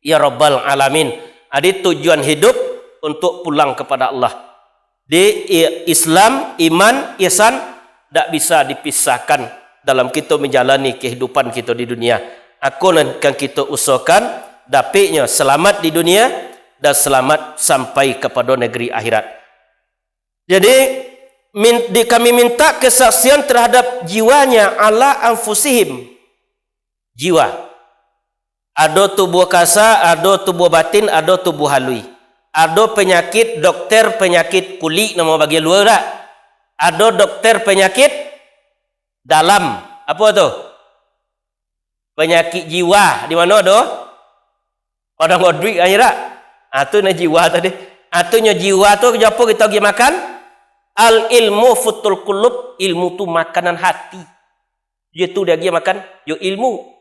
Ya Rabbal Alamin. Jadi tujuan hidup untuk pulang kapado Allah. Di i-, Islam, iman, ihsan, dak bisa dipisahkan dalam kito manjalani kahidupan kito di dunia. Ako nan kan kito usahokan, dapeknyo salamat di dunia, dan salamat sampai kapado nagari akhirat. Jadi, min-, di, kami minta kesaksian terhadap jiwanya ala anfusihim. Jiwa. Ado tubuah kasa, ado tubuah batin, ado tubuah halui. Ado panyakik dokter, panyakik kulik namo bagian lua dak? Ado dokter panyakik dalam. Apo tu? Panyakik jiwa. Di mano tu? Padang Oduik kan, dak? Ah, tu nah jiwa tadi. Ah, tu nyo jiwa tu, jo apo kito agiah makan? Al ilmu futul kulub, ilmu tu makanan hati. Yo tu diagiah makan, yo ilmu.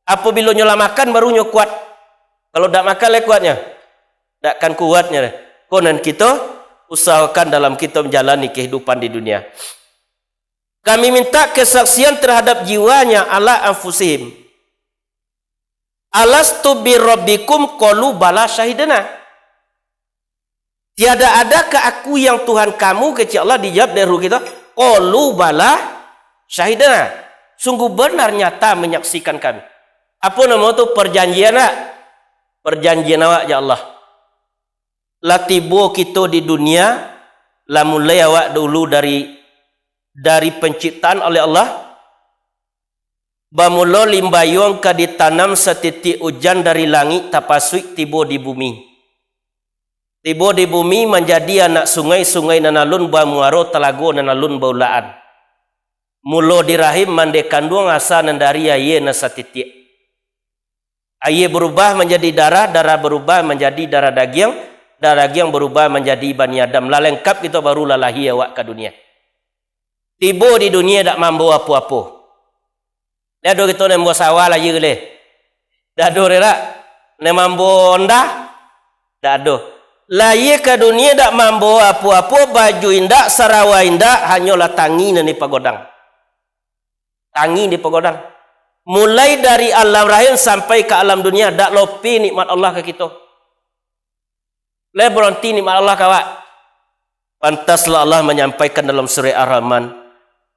Apabilo nyo lah makan, baru nyo kuat. Kalau dak makan, lai kuatnyo? Dak kan kuatnyo. Ko nan kito usahokan dalam kito manjalani kahidupan di dunia. Kami minta kesaksian terhadap jiwanya ala anfusihim. "Alastu birabbikum?" Qalu, "Bala, syahidna." "Tiada adakah Aku yang Tuhan kamu?" kecek Allah, dijawab dek ruh kito, "Qalu, bala, syahidna." Sungguh benar nyata menyaksikan kami. Apo namo tu, perjanjian dak? Perjanjian awak jo Allah. Lah tibo kito di dunia, Lah mulai awak dulu dari, dari penciptaan oleh Allah, bamulo limbayuang ka ditanam satitiak ujan dari langik tapasuik tibo di bumi. Tibo di bumi manjadi anak sungai, sungai nan alun bamuaro, talago nan alun baulakan. Mulo di rahim mandeh kanduang asa nan dari aia nan satitiak. Aia barubah manjadi darah, darah barubah manjadi darah dagiang, darah dagiang barubah manjadi Bani Adam. Lah langkap kito baru lah lahia awak ka dunia. Tibo di dunia dak mambo apo-apo. Dak ado kito nan mambo sawah lahia lai. Dak ado deh dak. Nan mambo ondah. Dak ado. Lahia ka dunia dak mambo apo-apo, baju indak, sarawa indak, hanyolah tangi nan dipagodang. Tangi dipagodang. Mulai dari alam rahim sampai ka alam dunia, dak lopeh nikmat Allah ka kito. Lai baronti nikmat Allah ka awak. Pantaslah Allah manyampaikan dalam surah Ar-Rahman,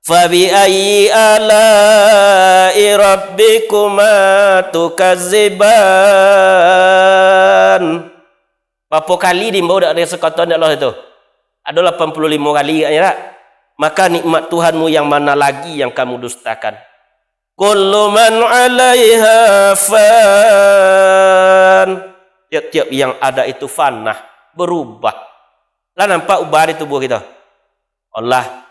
"Fabi ayyi ala'i rabbikuma tukadziban?" Bapo kali diimbau dak dari sakato dek Allah itu? Ado lapan puluh limo kali agaknyo dak? "Maka nikmat Tuhanmu yang mana lagi yang kamu dustakan?" "Kullu man 'alaiha fan." Tiap-tiap yang ada itu fana, berubah. Lah nampak ubah di tubuah kito? Allah.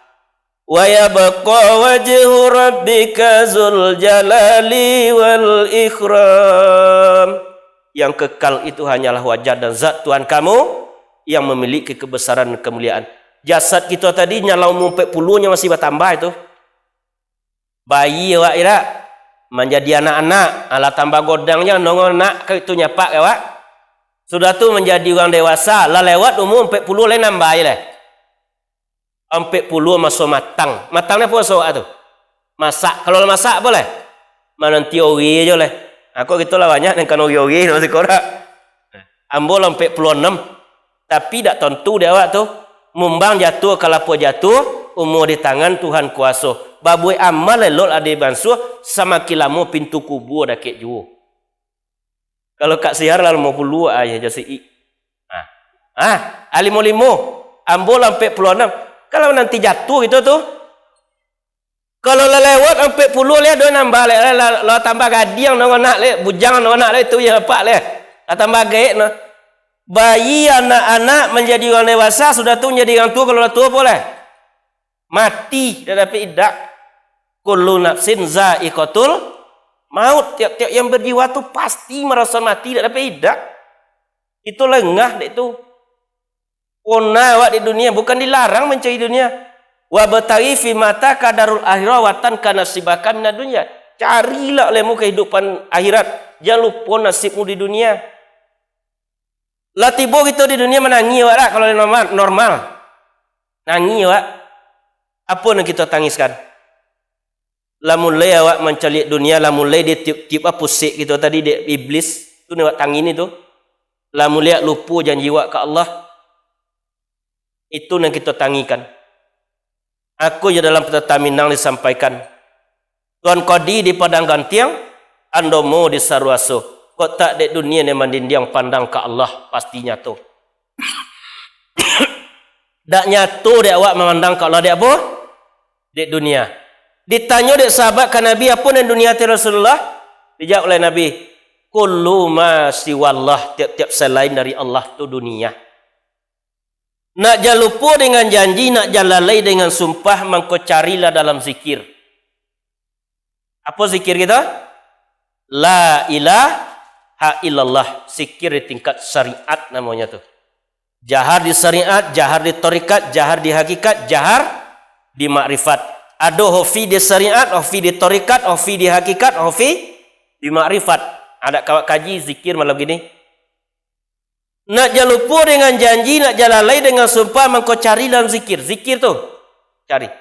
"Wa yabqa wajhu rabbika dzul jalali wal ikram." Yang kekal itu hanyalah wajah dan zat Tuhan kamu yang memiliki kebesaran dan kemuliaan. Jasad kito tadi nyo lah umua ampek puluah nyo masih batambah itu. Bayi awak idak, manjadi anak-anak, alah tambah godang nyo nongo nak ka itu nyapak ka awak. Sudah tu manjadi urang dewasa, lah lewat umua ampek puluah lai nambah lai. Ampek puluah maso matang. Matang ni apo maso awak tu? Masak. Kalau lah masak apo lai? Mananti ori jo lai. Ako kito lah banyak nan kano ori-ori masih korak. Ambo lah ampek puluah anam. Tapi dak tantu dek awak tu. Mumbang jatuah, kalapo jatuah, umua di tangan Tuhan kuaso. Babuek amal elok lah dibansuah, samakin lamo pintu kubua dakek juo. Kalau Kak Sihar lah limo puluah, ah, iyo, jo si Ik. Ah. Ah, ah, limo-limo. Ambo lah ampek puluah anam. Kalau nanti jatuah kito tu, kalau lah lewat ampek puluah lai, ado nambah lai, lah, lah, lah tambah gadiang nongo nak lai, bujang nongo nak lai, tu iyo apak lai. Lah tambah gaek no. Bayi, anak-anak, manjadi urang dewasa, sudah tu manjadi urang tuo, kalau lah tuo apo lai? Mati, dak dapek idak. Kullu nafsin za'iqatul maut, tiap-tiap yang berjiwa tu pasti maraso mati, dak dapek idak. Itu lengah dek tu. Pona awak di dunia, bukan dilarang mancari dunia. "Wabtaghi fima ataka darul akhirah wa la tansa nasibaka minad dunya." Carilah ilmu kehidupan akhirat, jangan lupo nasibmu di dunia. Lah tibo kito di dunia manangih awak dak, kalau normal, normal. Nangih awak. Apo nan kito tangiskan? Lah mulai awak mancaliak dunia, lah mulai ditiup-tiup pusek kito tadi dek iblis, tu nan awak tangih ni tu. Lah mulai lupo janji awak ka Allah. Itu nan kito tangihkan. Ako jo dalam Peta Minang disampaikan, Tuan Kodi di Padang Gantiang, Andomo di Saruaso. Kok tak dek dunia nan mandindiang, pandang ka Allah, pasti nyato. Dak nyato dek awak mamandang ka Allah, dek apo? Dek dunia. Ditanyo dek sahabat ka Nabi, "Apo nan dunia tu, Rasulullah?" Dijawab oleh Nabi, "Kullu ma siwallah, tiap-tiap selain dari Allah tu dunia." Nak jan lupo dengan janji, nak jan lalai dengan sumpah, mangko carilah dalam zikir. Apo zikir kito? La ilaha illallah, zikir di tingkat syariat namonyo tu. Jahar di syariat, jahar di tarekat, jahar di hakikat, jahar di makrifat. Ado khafi di syariat, khafi di tarekat, khafi di hakikat, khafi di makrifat. Adak kawak kaji zikir malam gini. Nak jan lupo dengan janji, nak jan lalai dengan sumpah, mangko cari dalam zikir. Zikir tu, cari.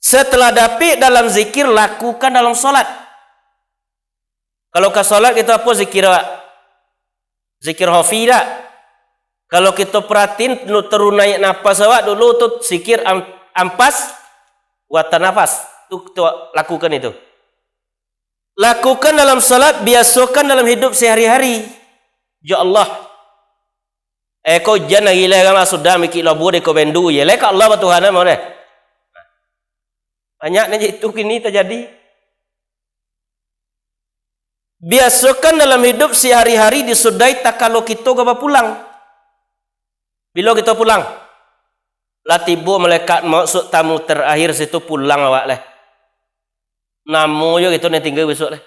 Setelah dapik dalam zikir, lakukan dalam solat. Kalau ka solat kito apo zikir awak? Zikir khafi dak? Kalau kito perhatiin, nu-, terunai napas awak dulu tu, zikir am-, ampas wa tanafas. Tu kito lakukan itu. Lakukan dalam salat, biasokan dalam hidup sehari-hari. Ya Allah. Eh, ko ujan lagi lai, kan lah sudah mikik lobo dek ko bendu, ye lai ka Allah batuhan mah deh. Banyak nan itu kini tajadi. Biasokan dalam hidup sehari-hari disudahi takalo kito ka bapulang. Bilo kito pulang? Lah tibo malaikat maut, suok tamu terakhir situ, pulang awak leh. Namo jo kito nan tingga bisuak leh.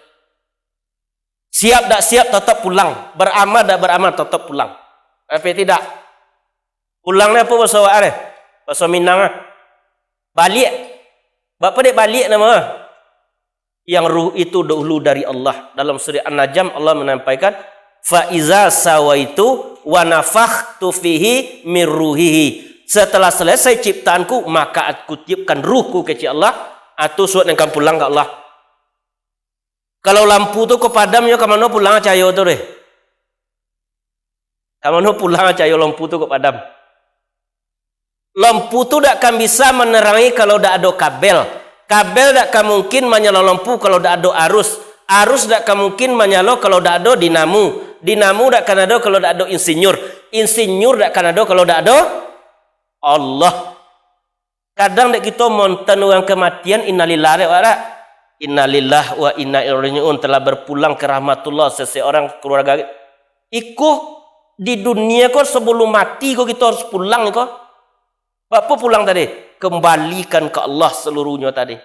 Siap dak siap, tetap pulang. Beramal dak beramal, tetap pulang. Tapi tidak. Pulang ni apo baso awak ni? Baso Minang ah. Baliak. Bapa dek baliak namo? Yang ruh itu dahulu dari Allah. Dalam surah An-Najm Allah menyampaikan, "Fa iza sawaitu wa nafakhtu fihi mir ruhihi." Setelah selesai ciptaanku, maka aku tiupkan ruhku, kecek Allah. Atu suok nan kan pulang ka Allah. Kalau lampu tu ko padam, yo ka mano pulang cayo tu deh? Ka mano pulang cayo lampu tu ko padam? Lampu tu dak kan bisa manerangi kalau dak ado kabel. Kabel dak kan mungkin manyalo lampu kalau dak ado arus. Arus dak kan mungkin manyalo kalau dak ado dinamo. Dinamo dak kan ado kalau dak ado insinyur. Insinyur dak kan ado kalau dak ado Allah. Kadang dek kito monton urang kematian, innalillah dek awak dak? Innalillah wa inna ilaihi raji'un, telah berpulang ke rahmatullah seseorang keluarga. Iko di dunia ko sebelum mati ko kito harus pulang ko. Bapa pulang tadi? Kembalikan ke Allah seluruhnyo tadi.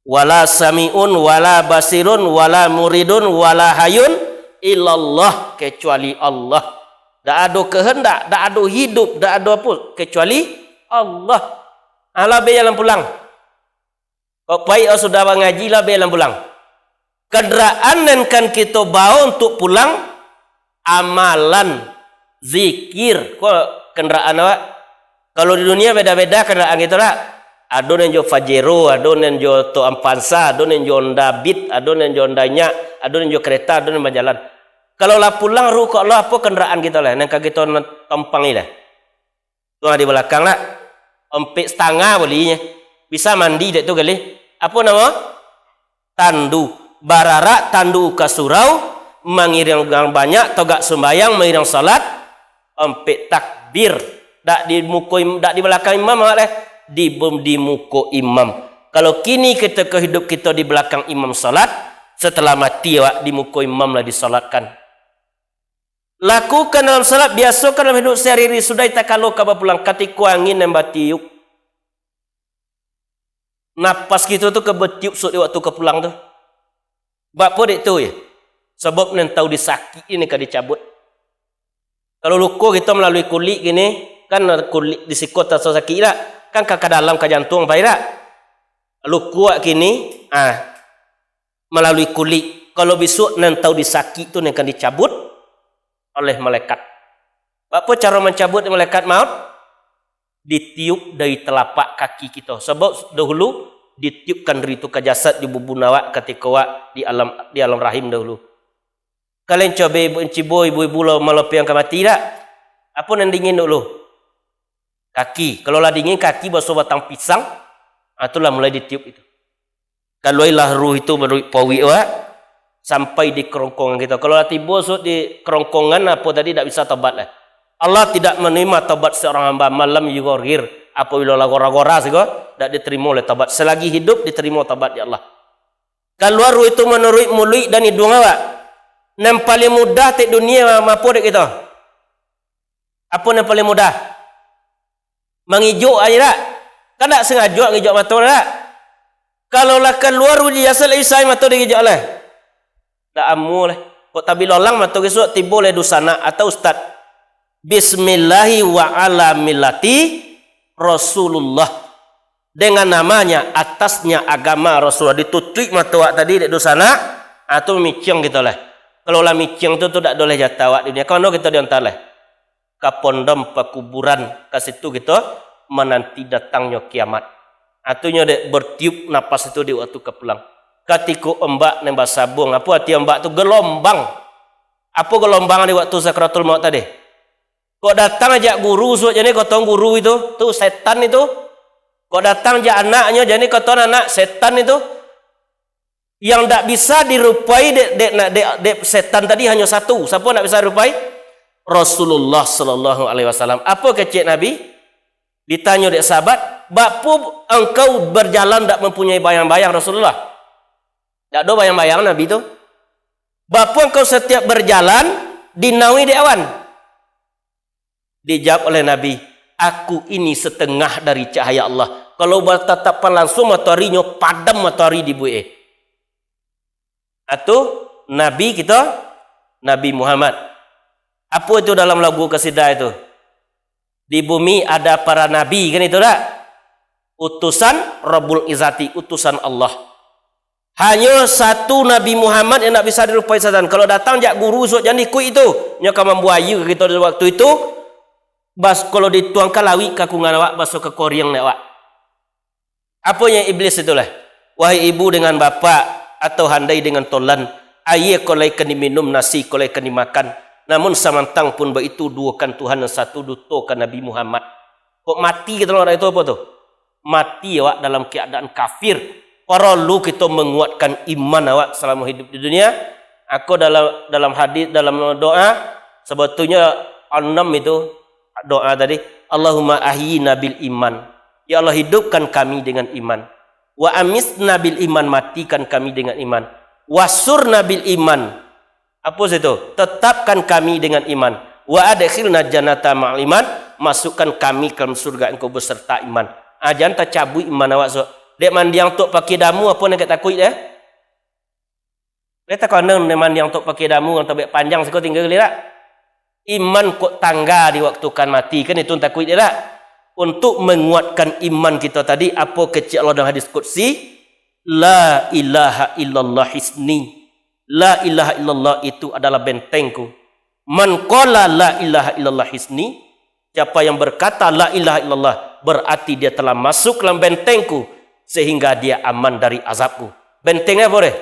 Wala sami'un, wala basirun, wala muridun, wala hayun illallah, kecuali Allah. Dak ado kehendak, dak ado hidup, dak ado apo, kecuali Allah. Alah, be jalan pulang. Kok pai, oh, sudah bangaji, lah be jalan pulang. Kendaraan nan kan kito bawa untuk pulang, amalan, zikir. Ko kendaraan awak? Kalau di dunia beda-beda kendaraan kito lah. Ado nan jo Pajero, ado nan jo Toyota Avanza, ado nan jo Honda Beat, ado nan jo Honda Nyak, ado nan jo kereta, ado nan bajalan. Kalau lah pulang ruh ka Allah, apo kendaraan kito lah nan ka kito tompangi lah? Tu di balakang lah. Ompek setangah bulihnyo. Bisa mandi dek tu gali. Apo namo? Tandu. Bararak tandu ka surau, mangiring urang banyak, togak sumbayang, mangiring salat, ompek takbir. Dak di muko im-, dak di balakang imam awak leh, di, di muko imam. Kalau kini kito ko hidup kito di balakang imam salat, setelah mati awak di muko imam lah disalatkan. Lakukan dalam salat, biasokan dalam hidup sehari-hari, sudah takalo ka bapulang, katiko angin nan batiup. Napas kito tu ka batiup sok di waktu ka pulang tu. Bak apo dek tu, yo? Sabab nan tau disakik ni ka dicabut. Kalau luko kito malalui kulik kini, kan kulik di siko taso sakik dak? Kan ka, ka dalam ka jantuang pai dak? Luko kini, ah, malalui kulik. Kalau bisuak nan tau disakik tu nan ka dicabut oleh malaikat. Bak apo caro mancabut malaikat maut? Ditiup dari telapak kaki kito. Sabab dahulu ditiupkan dari tu ka jasad di bubun awak katiko awak di alam, di alam rahim dahulu. Kalian coba ibu, cibo ibu-ibu lo malopiang ka mati dak? Apo nan dingin dulu? Kaki. Kalau lah dingin kaki baso batang pisang, ah, tu lah mulai ditiup itu. Kaluailah ruh itu manuruik pauik awak, sampai di kerongkongan kito. Kalau lah tibo suok di kerongkongan, apo tadi dak bisa tobat lah. Allah tidak menerima tobat seorang hamba malam yugorgir, apabila lah gora-gora siko, dak diterimo oleh tobat. Selagi hidup diterimo tobat di Allah. Kalua ruh itu manuruik muluik dan iduang awak. Nan paling mudah tek dunia ma-, mapo dek kito? Apo nan paling mudah? Mangijok aja dak? Kan dak sengajo ngijok mato dak? Kalau lah kalua ruh di jasad, lah bisa mato digijok lah. Dak amuah lah. Kok tabilolang mato gisuak tibo leh dunsanak atau ustad. Bismillahi wa ala millati Rasulullah. Dengan namanya, atasnya agama Rasulullah. Ditutuik mato awak tadi dek dunsanak, ah, tu miciang kito lah. Kalau lah miciang tu, tu dak doleh jatah awak di dunia. Ka mano kito diantar lah? Ka pondam pakuburan, ka situ kito mananti datangnyo kiamat. Artinyo dek bertiup napas itu di waktu ka pulang. Katiko ombak nan basabuang, apo arti ombak tu? Gelombang. Apo gelombang di waktu sakaratul maut tadi? Kok datang jak guru, suok jani kotong guru itu, tu setan itu. Kok datang jak anaknyo, jani kotong anak setan itu. Yang dak bisa dirupai dek, dek, dek, dek setan tadi hanyo satu. Siapo dak bisa dirupai? Rasulullah sallallahu alaihi wasallam. Apo kecek Nabi? Ditanyo dek sahabat, "Bapa engkau berjalan dak mempunyai bayang-bayang, Rasulullah?" Dak ado bayang-bayang Nabi tu. "Bapa engkau setiap berjalan dinawi dek awan?" Dijawab oleh Nabi, "Aku ini setengah dari cahaya Allah. Kalau bertatapan langsung matoari nyo padam matoari dibuek." Atu Nabi kito, Nabi Muhammad. Apo itu dalam lagu kasida itu? Di bumi ada para nabi, kan itu dak? Utusan Rabbul Izzati, utusan Allah. Hanyo satu Nabi Muhammad yang ndak bisa dirupai satan. Kalau datang jak guru, suak jan ikuik itu. Nyo ka mambuaya kito di waktu itu. Bas, kalau dituangkan lawik ka kungan awak, baso ka koriang dek awak. Apo yang Iblis itulah? Wahai ibu dengan bapak, atau handai dengan tolan, aia ko lai ka diminum, nasi ko lai ka dimakan. Namun samantang pun baitu, duokan Tuhan yang satu, dutokan Nabi Muhammad. Kok mati kito orang itu apo tu? Mati awak dalam keadaan kafir. Paralu kito menguatkan iman awak salamo hidup di dunia. Ako dalam, dalam hadis, dalam doa, sebetulnya enam itu doa tadi. "Allahumma ahyina bil iman." Ya Allah, hidupkan kami dengan iman. "Wa amitna bil iman," matikan kami dengan iman. "Wansurna bil iman." Apo situ? "Tetapkan kami dengan iman. Wa adkhilna jannata ma'al iman," masukkan kami ke dalam surga Engkau beserta iman. Ah, jan tacabuik iman awak, so. Dek mandiang tok pakai damu, apo nan ka takuik deh? Dek takonang dek mandiang tok pakai damu, nan tabek panjang siko tingga lirak. Iman kok tangga di waktu kan mati, kan itu takuik dek dak? Untuk menguatkan iman kito tadi, apo kecek Allah dalam hadis qudsi? "La ilaha illallah hisni." La ilaha illallah itu adalah bentengku. "Man qala la ilaha illallah hisni," siapa yang berkata la ilaha illallah, berarti dia telah masuk dalam bentengku, sehingga dia aman dari azabku. Benteng apo deh?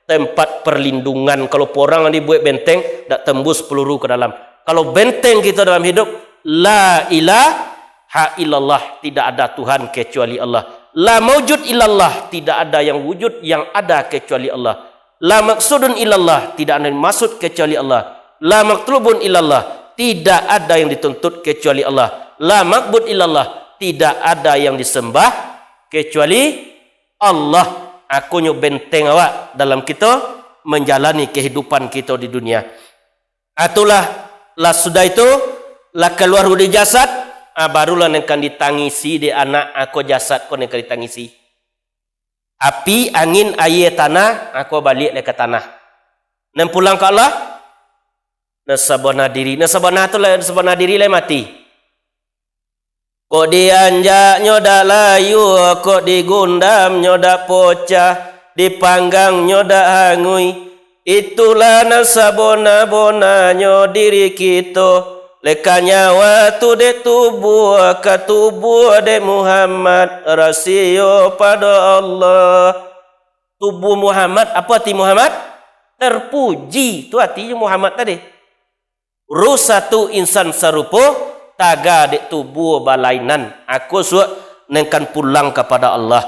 Tempat perlindungan. Kalau porang dibuek benteng, dak tembus peluru ke dalam. Kalau benteng kita dalam hidup, la ilaha illallah, tidak ada Tuhan kecuali Allah. La maujud illallah, tidak ada yang wujud yang ada kecuali Allah. La maksudun illallah, tidak ada yang maksud kecuali Allah. La matlubun illallah, tidak ada yang dituntut kecuali Allah. La ma'bud illallah, tidak ada yang disembah kecuali Allah. Akonyo benteng awak dalam kito menjalani kehidupan kito di dunia. Itulah, lah sudah itu, lah kaluar dari jasad, ah, barulah nan kan ditangisi dek anak, ako jasad ko nan kan ditangisi. Api, angin, aia, tanah, ako baliak lai ka tanah. Nan pulang ka Allah, nan sabana diri, nan sabana tu lai, nan sabana diri lai mati. Kok dianjaknyo dak layua, kok digundamnyo dak pocah, dipanggangnyo dak hanguih. Itulah nan sabona-bonanyo diri kito. Leka nyawa tu dek tubuah, ka tubuah dek Muhammad, rasio pado Allah. Tubuah Muhammad, apo arti Muhammad? Terpuji, tu artinyo Muhammad tadi. Ruh satu insan sarupo, taga dek tubuah balainan. Ako suak nan kan pulang kapada Allah.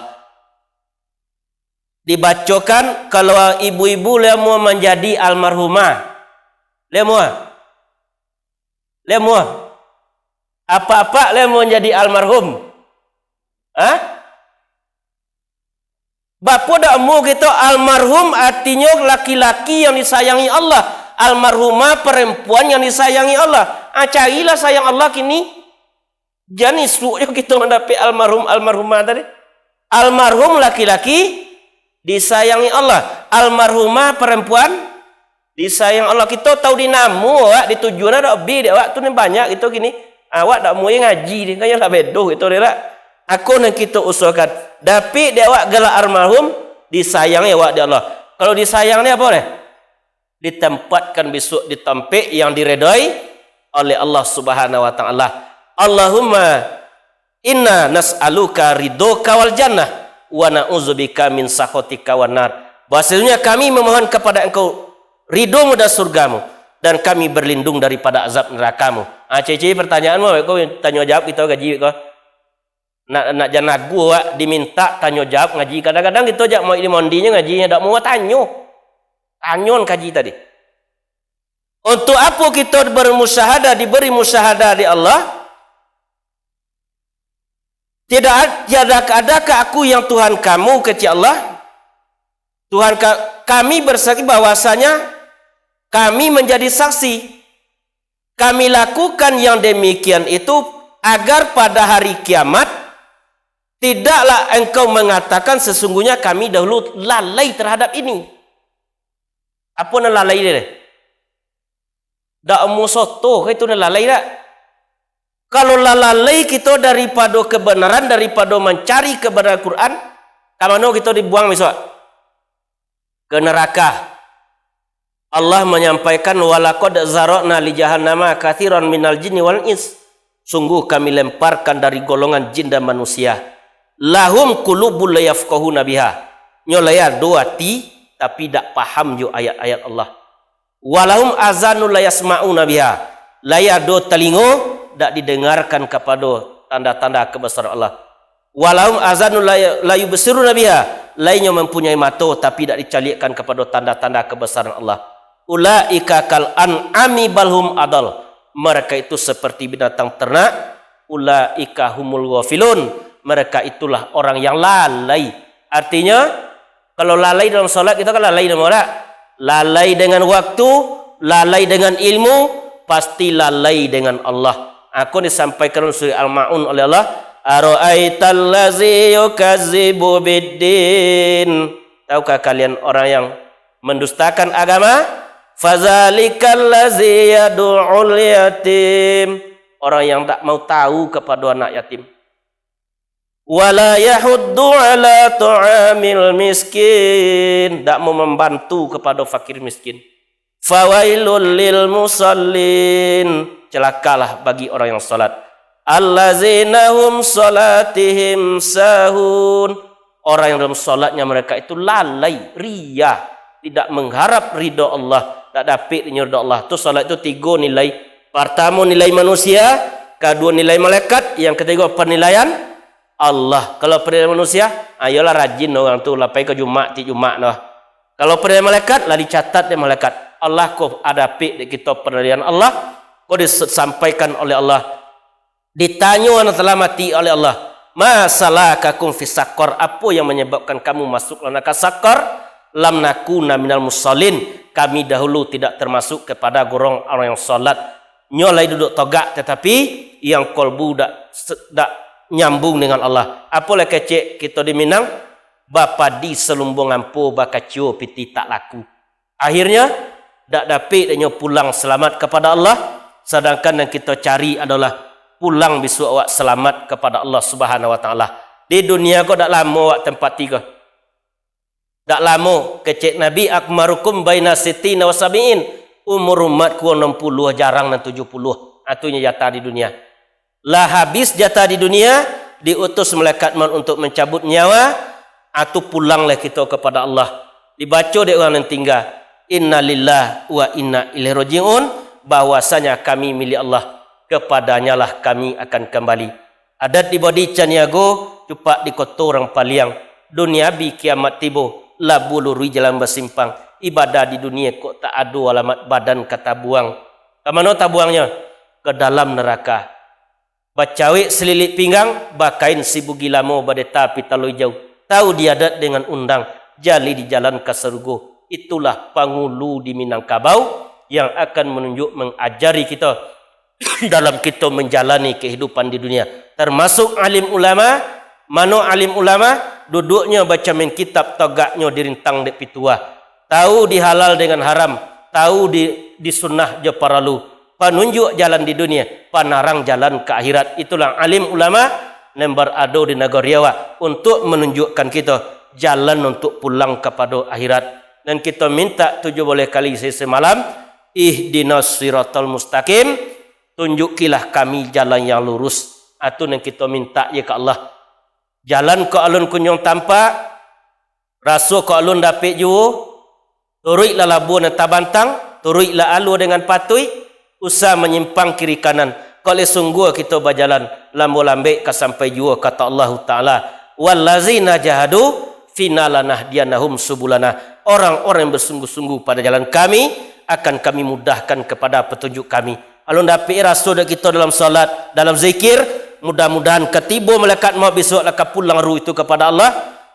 Dibacokan, kalau ibu-ibu lai amuah manjadi almarhumah. Lai amuah? Lai amuah? Apak-apak lai amuah manjadi almarhum? Hah? Bapo dak amuah kito almarhum, artinyo laki-laki yang disayangi Allah, almarhumah perempuan yang disayangi Allah. Ah, carilah sayang Allah kini. Jan isuak jo kito mandapek almarhum, almarhumah tadi. Almarhum laki-laki disayangi Allah, almarhumah perempuan disayang Allah. Kito tahu di namo awak, di tujuan awak, bi dek awak tu ni banyak kito kini. Awak dak mulai ngaji ni, kan yo lah bedo kito ni lah. Ako nan kito usahakan, dapek dek awak gelar almarhum, disayangi awak dek Allah. Kalau disayang ni apo deh? Ditempatkan bisuak di tampek yang diredoi oleh Allah Subhanahu wa Ta'ala. Allahumma inna nas'aluka ridhoka wal jannah, wa na'udzubika min sakhatika wan nar. Bahwasanya kami memohon kepada Engkau ridho-Mu dan surga-Mu, dan kami berlindung daripada azab neraka-Mu. Ah, ciri-ciri pertanyaan mo, ko tanyo jawab kito ngaji ko. Nak, nak jan lagu awak diminta tanyo jawab ngaji. Kadang-kadang kito jak mau ilmu mandinyo ngaji, dak mau tanyo. Tanyoan kaji tadi. Untuk apo kito bermusyahadah, diberi musyahadah di Allah? Tidak ad-, tiada, adakah aku yang Tuhan kamu, kecek Allah? Tuhan ka-, kami bersaksi bahwasanya kami menjadi saksi. Kami lakukan yang demikian itu agar pada hari kiamat tidaklah engkau mengatakan, "Sesungguhnya kami dahulu lalai terhadap ini." Apo nan lalai deh? Dak amuah soto ka itu nan lalai dak? Kalau lah lalai kito daripado kebenaran, daripado mancari kebenaran Quran, ka mano kito dibuang besok? Ke neraka. Allah menyampaikan, "Walaqad zara'na li jahannama katsiran minal jinni wal ins." Sungguh Kami lemparkan dari golongan jin dan manusia. "Lahum qulubun la yafqahuna biha." Nyo lai ado ati, tapi dak paham jo ayat-ayat Allah. "Walahum azanun la yasma'una biha." Lai ado talingo, dak didengarkan kapado tanda-tanda kebesaran Allah. "Walahum azanun la, la yubsiruna biha." Lai nyo mempunyai mato, tapi dak dicaliakkan kapado tanda-tanda kebesaran Allah. "Ulaika kal an'ami bal hum adal." Mereka itu seperti binatang ternak. "Ulaika humul ghafilun." Mereka itulah orang yang lalai. Artinya, kalau lalai dalam salat, kita kan lalai dalam salat. Lalai dengan waktu, lalai dengan ilmu, pasti lalai dengan Allah. Aku disampaikan dalam surah Al-Maun oleh Allah, "Ara'aital ladzi yukazzibu biddin." Tahukah kalian orang yang mendustakan agama? "Fadzalikal ladzi yadu'ul yatim." Orang yang tak mau tahu kepada anak yatim. "Wala yahuddu ala ta'amil miskin." Dak mau membantu kepada fakir miskin. "Fawailul lil musallin." Celakalah bagi orang yang salat. "Allazina hum salatihim sahun." Orang yang dalam salatnya mereka itu lalai, riya, tidak mengharap ridho Allah, tak dapik ridho Allah. Tu salat tu tigo nilai. Pertamo nilai manusia, kedua nilai malaikat, yang ketiga penilaian Allah. Kalau penilaian manusia, ayolah rajin orang tu, lah pai ka Jumat, tiap Jumat tu. Kalau penilaian malaikat, lah dicatat dek malaikat. Allah ko adapik dek kito penilaian Allah, ko disampaikan oleh Allah. Ditanyo nan dalam ati oleh Allah, "Ma salakakum fis saqar?" Apo yang menyebabkan kamu masuk dalam neraka Saqar? "Lam nakuna minal musallin." Kami dahulu tidak termasuk kepada golongan orang yang salat. Nyo lai duduk togak, tetapi yang kolbu dak se-, dak nyambung dengan Allah. Apo lai kecek kito di Minang, bapadi salumbung ampo, bakacio pitih tak laku. Akhirnya, dak dapik dek nyo pulang selamat kepada Allah, sedangkan yang kito cari adalah pulang bisuak awak selamat kepada Allah Subhanahu Wa Taala. Di dunia ko dak lamo awak tempati ko. Dak lamo, kecek Nabi, "Akmarukum baina sittina wa sabiin." Umur umatku anam puluah, jarang nan tujuh puluah. Atunyo jatah di dunia. Lah habis jatah di dunia, diutus malaikat maut untuk mencabut nyawa, atu pulanglah kito kepada Allah. Dibaco dek urang nan tingga, "Innalillah wa inna ilaihi rajiun," bahwasanya kami milik Allah, kepadanyalah kami akan kembali. Adat di Bodi Caniago, cupak di koto urang Paliang. Dunia bi kiamat tibo, labu lurui jalan basimpang. Ibadah di dunia kok tak ado alamat badan ka tabuang. Ka mano tabuangnyo? Ka dalam neraka. Bacawek sililik pinggang, bakain sibugi lamo, badeta pitalo ijau. Tahu di adat dengan undang, jali di jalan ka sarugo. Itulah pangulu di Minangkabau yang akan menunjuk, mengajari kito dalam kito menjalani kehidupan di dunia. Termasuk alim ulama, mano alim ulama, duduknyo bacamin kitab, togaknyo dirintang dek pituah. Tahu di halal dengan haram, tahu di, di sunnah jo paralu. Panunjuk jalan di dunia, panarang jalan ka akhirat. Itulah alim ulama nan barado di nagari awak untuk menunjukkan kito jalan untuk pulang kapado akhirat. Dan kito minta tujuh baleh kali sahari samalam, "Ihdinas siratal mustaqim," tunjukilah kami jalan yang lurus. Atu nan kito minta je ka Allah. Jalan ko alun kunjuang tampak, raso ko alun dapek juo, turuiklah labuah nan tabantang, turuiklah alua dengan patuik, usah manyimpang kiri kanan. Kok lai sungguah kito bajalan, lambo lambek ka sampai juo, kato Allahu Ta'ala, "Wallazina jahadu fina lanahdiyannahum subulana." Orang-orang yang bersungguh-sungguh pada jalan Kami, akan Kami mudahkan kepada petunjuk Kami. Alun dapek raso dek kito dalam salat, dalam zikir, mudah-mudahan katibo malaikat maut besok lah ka pulang ruh itu kepada Allah,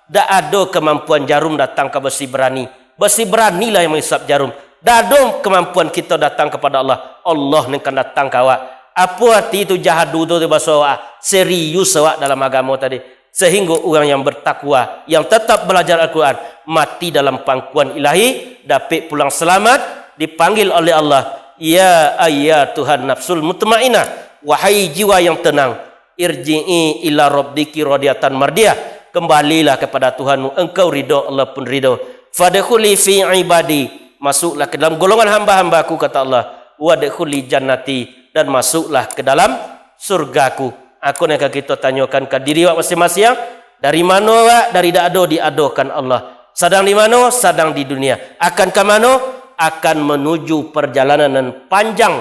dak ado kemampuan jarum datang ka besi berani. Besi beranilah yang menghisap jarum. Dak ado kemampuan kito datang kepada Allah. Allah nan kan datang ka awak. Apo arti itu jahadu tu, tu baso awak? Serius awak dalam agamo tadi. Sehinggo urang yang bertakwa, yang tetap belajar Al-Quran, mati dalam pangkuan ilahi, dapek pulang selamat, dipanggil oleh Allah, "Ya ayyatuhan nafsul mutmainnah, wahai jiwa yang tenang, irji'i ila rabbiki radiyatan mardiyah, kembalilah kepada Tuhanmu, engkau ridho, Allah pun ridho. Fadkhuli fi ibadi, masuklah ke dalam golongan hamba-hamba-Ku," kata Allah, "wadkhuli jannati, dan masuklah ke dalam surga-Ku." Aku nan ka kito tanyokan ka diri awak masing-masing, dari mano awak? Dari dak ado diadokan Allah. Sadang di mano? Sadang di dunia. Akan ka mano? Akan menuju perjalanan nan panjang.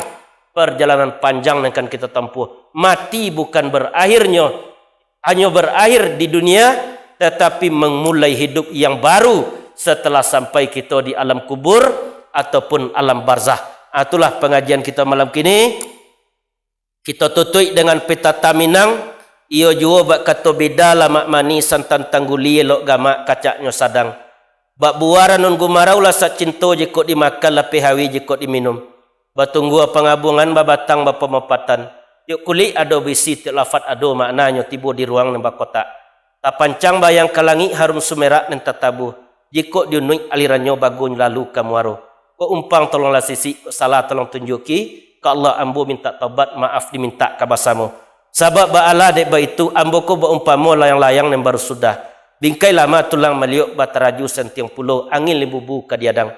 Perjalanan panjang nan akan kito tampuah. Mati bukan berakhirnyo, hanyo berakhir di dunia, tetapi memulai hidup yang baru setelah sampai kito di alam kubur ataupun alam barzah. Ah, itulah pengajian kito malam kini. Kito tutuik dengan pepatah Minang, iyo juo bak kato bida, lamak manih santan tangguli, elok gamak kacaknyo sadang. Bak buah ranun gumarau, lasak cinto jikok dimakan, lapeh hawi jikok diminum. Batunggua pangabungan, babatang bapamopatan. Tiok kulik ado bisi, tiok lafat ado maknanyo, tibo di ruang nan bakotak. Tapancang bayang ka langik, harum sumerak nan tatabuh. Jikok diunuik alirannyo, bagonyo lalu ka muaro. Kok umpang tolonglah sisik, kok salah tolong tunjuki. Ka Allah ambo mintak tobat, maaf dimintak ka basamo. Sabab baalah dek baitu, ambo ko baumpamo layang-layang nan baru sudah. Bingkai lama tulang maliok, bataraju santiang pulo, angin limbubu ka diadang.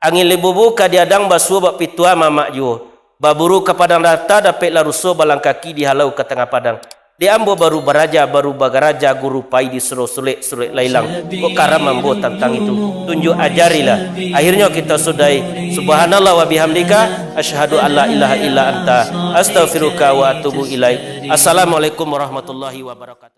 Angin limbubu ka diadang, basuo bak pituah mamak juo. Baburu ka padang data, dapeklah ruso balang kaki, dihalau ka tangah padang. Dek ambo baru baraja, baru bagaraja, guru pai disuruah sulek-sulek lailang. Kok karam ambo tantang itu? Tunjuak ajarilah. Akhirnyo kito sudahi. Subhanallah wa bihamdika, asyhadu an la ilaha illa anta, astaghfiruka wa atubu ilaik. Assalamualaikum warahmatullahi wabarakatuh.